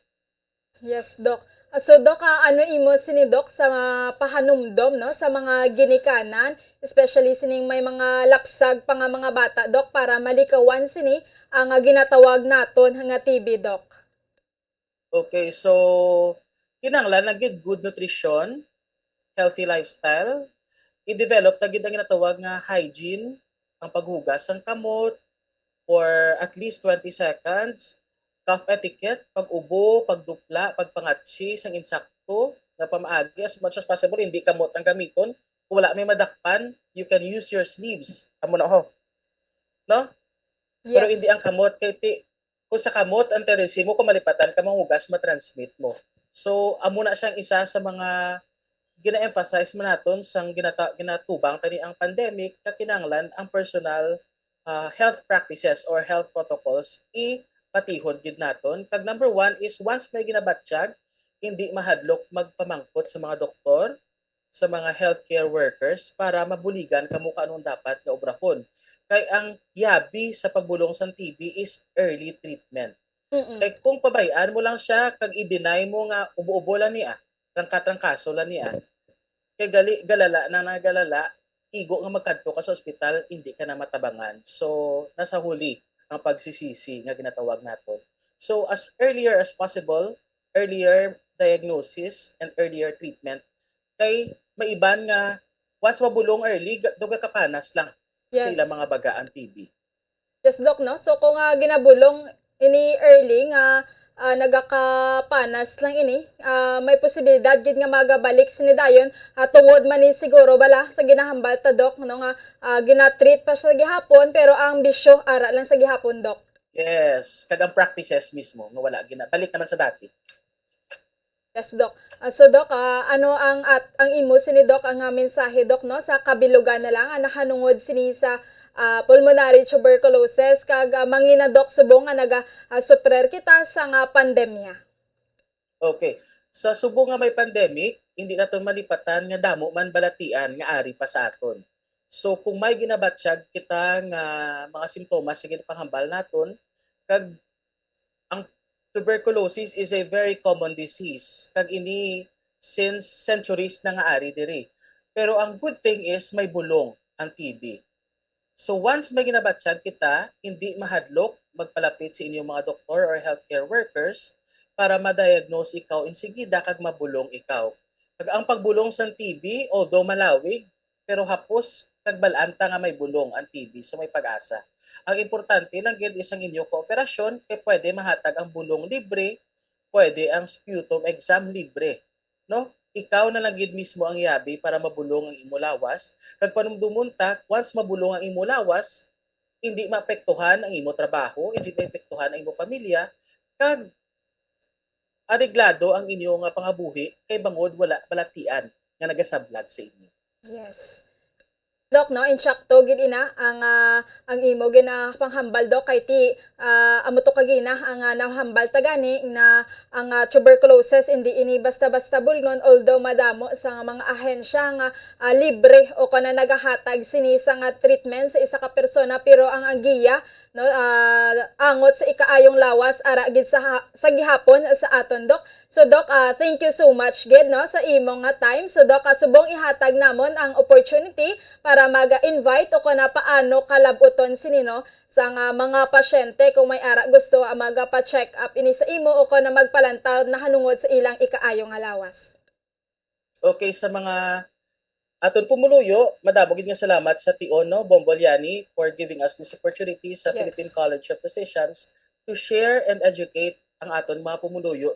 Yes, Doc. Ah, so, Doc, ah, ano imo sini, Doc, sa mga pahanumdom, no, sa mga ginikanan, especially sining may mga lapsag pa nga mga bata, Doc, para malikawan sini ang, ah, ginatawag naton nga T B, Doc? Okay, so kinahanglan na gid good nutrition, healthy lifestyle, i-develop ta gid ang ginatawag nga hygiene, ang paghugas sang kamot for at least twenty seconds, cough etiquette, pag-ubo, pagdupla, pagpangatsi sang insakto nga pamaagi, as much as possible, hindi kamot ang gamiton. Kung wala may madakpan, you can use your sleeves. Amo na, ho. No? Pero Yes. hindi ang kamot, kay ti-, kung sa kamot ang tendency mo, kung malipatan ka, mahugas, matransmit mo. So, amo na siyang isa sa mga gina-emphasize man naton sang ginata-, ginatubang tani ang pandemic, nga kinahanglan ang personal, ah, health practices or health protocols ipatihon gid naton. Kag number one is, once may ginabatyag, hindi mahadlok magpamangkot sa mga doktor, sa mga healthcare workers para mabuligan kamo kung anong dapat nga obrahon. Kay ang yabi sa pagbulong sang T B is early treatment. Mm-mm. Kay kung pabay-an mo lang siya kag i-deny mo nga ubo-ubo lang niya, trangka-trangkaso lang niya, kay gali, galala na nagalala, igo nga magkadto ka sa ospital, hindi ka na matabangan. So, nasa huli ang pagsisisi nga ginatawag naton. So, as earlier as possible, earlier diagnosis and earlier treatment. Kay may iban nga, once mabulong early, ga-, daw gakapanas lang sa Yes. ilang mga baga ang T B. Yes, Doc, no? So, kung, ah, ginabulong ini early nga, ah, nagakapanas lang ini, ah, may posibilidad gid nga magabalik sini dayon, ah, tungod man ni siguro bala sa ginahambal ta, Doc, no, nga, ah, ginatreat pa sa gihapon, pero ang bisyo ara lang sa gihapon, Doc. Yes, kag ang practices mismo nga wala gina-, balik naman sa dati. Yes, Doc. Ah, so, Doc, ah, ano ang at-, ang imo sini, Doc, ang, ah, mensahe, Doc, no, sa kabilugan na lang, ah, nahanungod sini sa, ah, pulmonary tuberculosis kag, ah, mangina, Doc, subong nga naga, ah, suffer kita sa nga pandemya? Okay. Sa subong nga may pandemic, hindi naton malipatan nga damo man balatian nga ari pa sa aton. So, kung may ginabatyag kita nga mga simptomas sa ginapanghambal naton, kag ang tuberculosis is a very common disease, kag ini since centuries na nga ari diri. Pero ang good thing is may bulong ang T B. So once may ginabatyag kita, hindi mahadlok magpalapit sa inyong mga doktor or healthcare workers para ma-diagnose ikaw insigida kag mabulong ikaw. Kag ang pagbulong sang T B, although malawig, pero hapos kag bal-an ta nga may bulong ang T B, so may pag-asa. Ang importante lang gid is ang inyo kooperasyon, kay pwede mahatag ang bulong libre, pwede ang sputum exam libre, no? Ikaw na lang gid mismo ang yabi para mabulong ang imo lawas, kag panumdumon ta, once mabulong ang imo lawas, hindi maapektuhan ang imo trabaho, hindi maapektuhan ang imo pamilya, kag areglado ang inyo nga pangabuhi kay bangod wala balatian nga nagasablag sa inyo. Yes. Doc, no, insakto gid ina ang, ah, ang imo ginapanghambal, Doc, kay ti, ah, amo to kagina ang, ah, nahambal ta gani na ang, ah, tuberculosis hindi ini basta-basta bulngon, although madamo sa mga ahensya nga, ah, libre o kana nagahatag sini sa nga treatment sa isa ka persona, pero ang, ang giya, no, ah, angot sa ikaayong lawas ara gid sa ha-, sa gihapon sa aton, Doc. So, Doc, ah, thank you so much gid, no, sa imo nga time. So, Doc, ah, subong ihatag namon ang opportunity para mag-invite o kana paano kalabuton sini, no, sa nga mga pasyente kung may ara gusto, ah, magpa-check up ini sa imo o kana magpalantaw nahanungod sa ilang ikaayo nga lawas. Okay, sa mga aton pumuluyo, madamo gid nga salamat sa Tion, no, Bombo Liani, for giving us this opportunity sa Yes. Philippine College of Physicians to share and educate ang aton mga pumuluyo,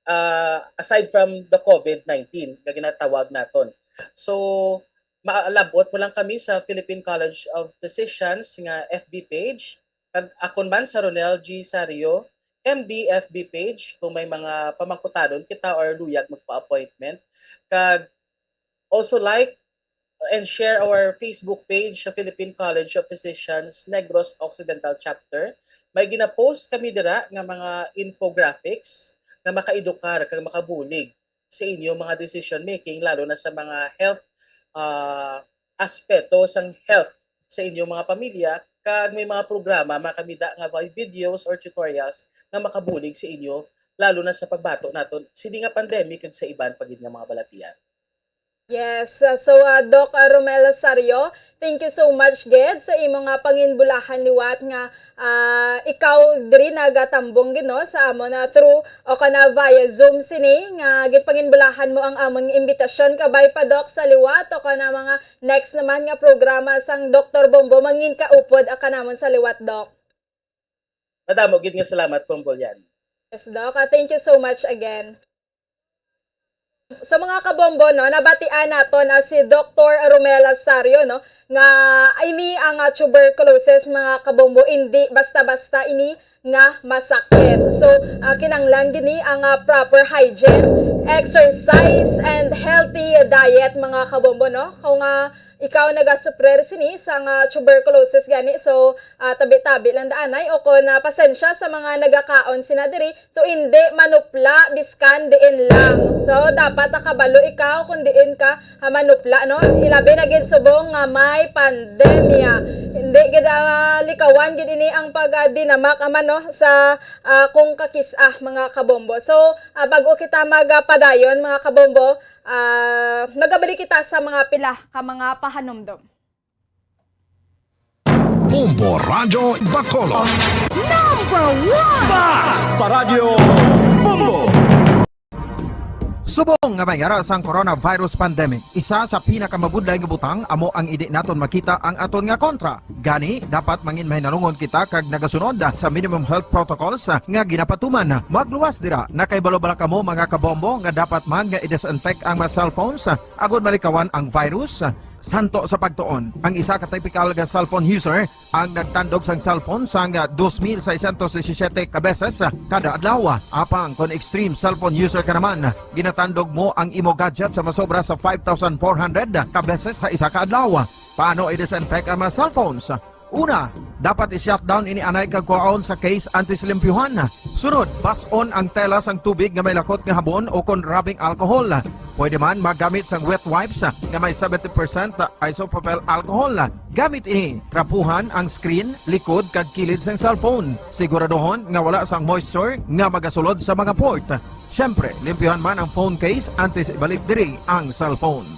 ah, aside from the COVID nineteen nga ginatawag naton. So, maalabot mo lang kami sa Philippine College of Physicians nga F B page. Kag akon man sa Ronel G Sario, M D, F B page, kung may mga pamangkutanon kita or luyag magpa-appointment. Kag also like and share our Facebook page sa Philippine College of Physicians Negros Occidental Chapter. May gina-post kami dira nga mga infographics nga makaedukar kag makabulig sa inyo mga decision making, lalo na sa mga health, ah, aspeto sang health sa inyong mga pamilya, kag may mga programa, mga kamida nga vi-, videos or tutorials nga makabulig sa inyo, lalo na sa pagbato naton sini nga pandemic kag sa iban pa gid nga mga balatian. Yes. Uh, so, uh, Doc, uh, Romel Lasario, thank you so much gid sa imo nga panginbulahan liwat nga, ah, ikaw diri nagatambong gid, no, sa amon na through o kana via Zoom sini nga ginpanginbulahan mo ang amon nga imbitasyon. Kabay pa, Doc, sa liwat o kana mga next naman nga programa sang Doktor Bombo, mangin kaupod ka namon sa liwat, Doc. Madamo gid nga salamat, Bombo Liani. Yes, Doc. Ah, thank you so much again. So, mga kabombo, no, nabatian nato na si Doktor Romel Lasario, no, nga ini ang, ah, tuberculosis, mga kabombo, hindi basta-basta ini nga masakit. So, ah, kinanglan gini ang, ah, proper hygiene, exercise, and healthy diet, mga kabombo, no? Kung, ah, ikaw nagasuprir sini sang, ah, tuberculosis gani, so, ah, tabi-tabi lang daanay, o kon, ah, pasensya sa mga nagakaon sina diri, so hindi manupla biskan diin lang. So, dapat nakabalo ikaw kung diin ka, ah, manupla, no? Ilabi na gid subong nga may pandemya. Hindi gid, ah, likawan gid ini ang pag, ah, dinamak, ah, man, no, sa, ah, kung kakis-a, mga kabombo. So, ah, bag-o kita magpadayon, mga kabombo, ah, magabalik kita sa mga pila ka mga pahanumdom. Bombo Radyo Bacolod. Number one! Bas! Paradyo Bombo! Subong nga may ara sang coronavirus pandemic, isa sa pinakamabudlay nga butang amo ang hindi naton makita ang aton nga kontra. Gani, dapat mangin mahinalungon kita kag nagasunod sa minimum health protocols nga ginapatuman. Magluwas dira, nakahibalo bala kamo, mga kabombo, nga dapat man nga i-disinfect ang mga cellphones agud malikawan ang virus? Santo sa pagtuon, ang isa ka typical nga cellphone user ang nagtandog sang cellphone sang dos mil seiscientos disisiete ka beses kada adlaw. Apang kon extreme cellphone user ka naman, ginatandog mo ang imo gadget sa masobra sa five thousand four hundred ka beses sa isa ka adlaw. Paano i-disinfect ang mga cellphones? Una, dapat i-shutdown ini anay kag kuhaon sa case antes limpyuhan. Sunod, bas-on ang tela sang tubig nga may lakot nga habon o kon rubbing alcohol. Pwede man magamit sang wet wipes nga may seventy percent isopropyl alcohol. Gamit ini, trapuhan ang screen, likod, kag kilid sang cellphone. Siguraduhon nga wala sang moisture nga magasulod sa mga port. Siyempre, limpyuhan man ang phone case antes ibalik diri ang cellphone.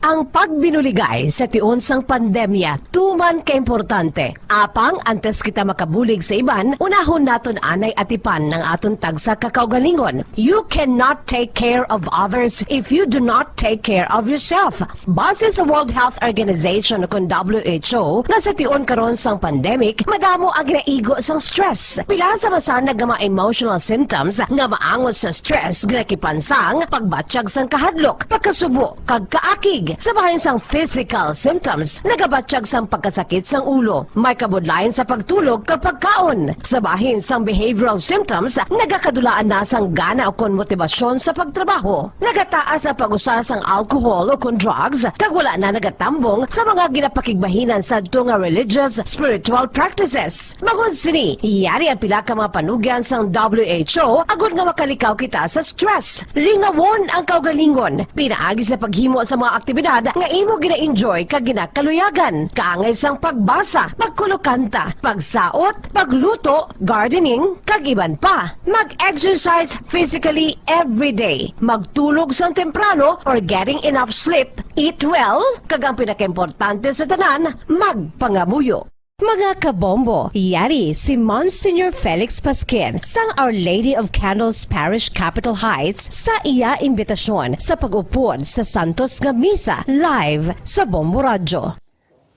Ang pagbinuligay sa tion sang pandemya tuman kaimportante. Apang antes kita makabulig sa iban, unahon naton anay atipan ang aton tagsa ka kaugalingon. You cannot take care of others if you do not take care of yourself. Base sa World Health Organization o kon W H O, nga sa tion karon sang pandemic, madamo ang ginaigo sang stress. Pila sa masanag nga mga emotional symptoms nga maangot sa stress ginakipan sang pagbatyag sang kahadlok, pagkasubo, kag kaakig. Sa bahin sang physical symptoms, nagabatyag sang pagkasakit sang ulo, may kabudlayan sa pagtulog kag pagkaon. Sa bahin sang behavioral symptoms, nagakadulaan na sang gana ukon motibasyon sa pagtrabaho. Nagataas ang pag-usa sang alcohol ukon drugs, kag wala na nagatambong sa mga ginapakigbahinan sadto nga religious, spiritual practices. Bangod sini, yari ang pila ka mga panugyan sang W H O agod nga makalikaw kita sa stress. Lingawon ang kaugalingon pinaagi sa paghimo sa mga aktibidad nga imo gina-enjoy kag ginakaluyagan, kaangay sang pagbasa, pagkulokanta, pagsaot, pagluto, gardening, kag iban pa. Mag-exercise physically every day. Magtulog sang temprano or getting enough sleep. Eat well, kag ang pinakaimportante sa tanan, magpangamuyo. Mga kabombo, yari si Monsignor Felix Pasquin sang Our Lady of Candles Parish, Capitol Heights, sa iya imbitasyon sa pag-upod sa Santos nga Misa live sa Bombo Radyo.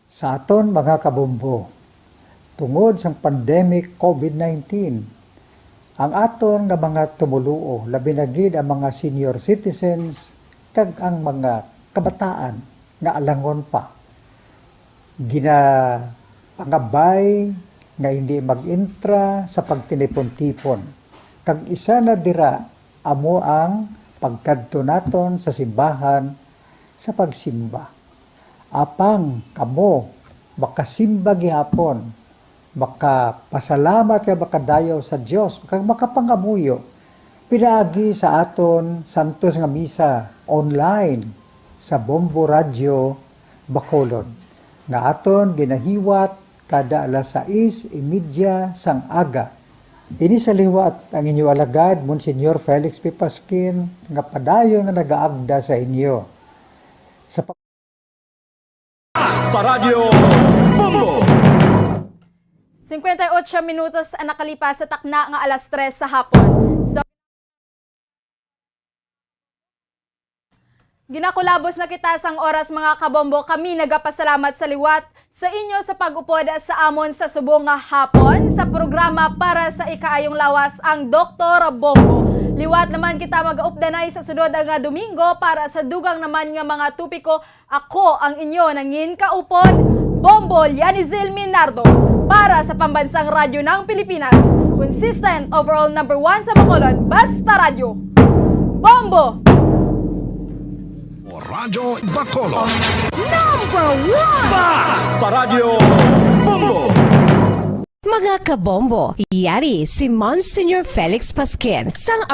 Sa aton mga kabombo, tungod sang pandemic COVID nineteen, ang aton nga mga tumoluo, labi na gid ang mga senior citizens kag ang mga kabataan nga alangon pa, ginapangabay nga hindi mag-intra sa pagtinipon-tipon, kag isa na dira amo ang pagkadto naton sa simbahan sa pagsimba. Apang kamo makasimba gihapon, makapasalamat kag makadayaw sa Dios, kag makapangamuyo pinaagi sa aton santos nga misa online sa Bombo Radio Bacolod, nga aton ginahiwat kada alas sais y media sang aga. Ini sa liwat ang inyo alagad, Monsignor Felix P. Pasquin, nga padayon nga nagaagda sa inyo. Sa pag- Paradyo Bombo! Cincuenta y ocho minutos ang nakalipas sa takna nga alas tres sa hapon. So, ginakulabos na kita sang oras, mga kabombo. Kami nagapasalamat sa liwat sa inyo sa pag-upod sa amon sa subong nga hapon sa programa para sa ikaayong lawas, ang Doktor Bombo. Liwat naman kita mag-updanay sa sunod nga Domingo para sa dugang naman nga mga topiko. Ako ang inyo nangin kaupod, Bombo Lianizil Minardo, para sa Pambansang Radyo ng Pilipinas, consistent overall number one sa Bacolod, basta radyo. Bombo! Radyo Bacolod. Number one! Basta Radyo Bombo! Mga kabombo, yari si Monsignor Felix Pasquin sang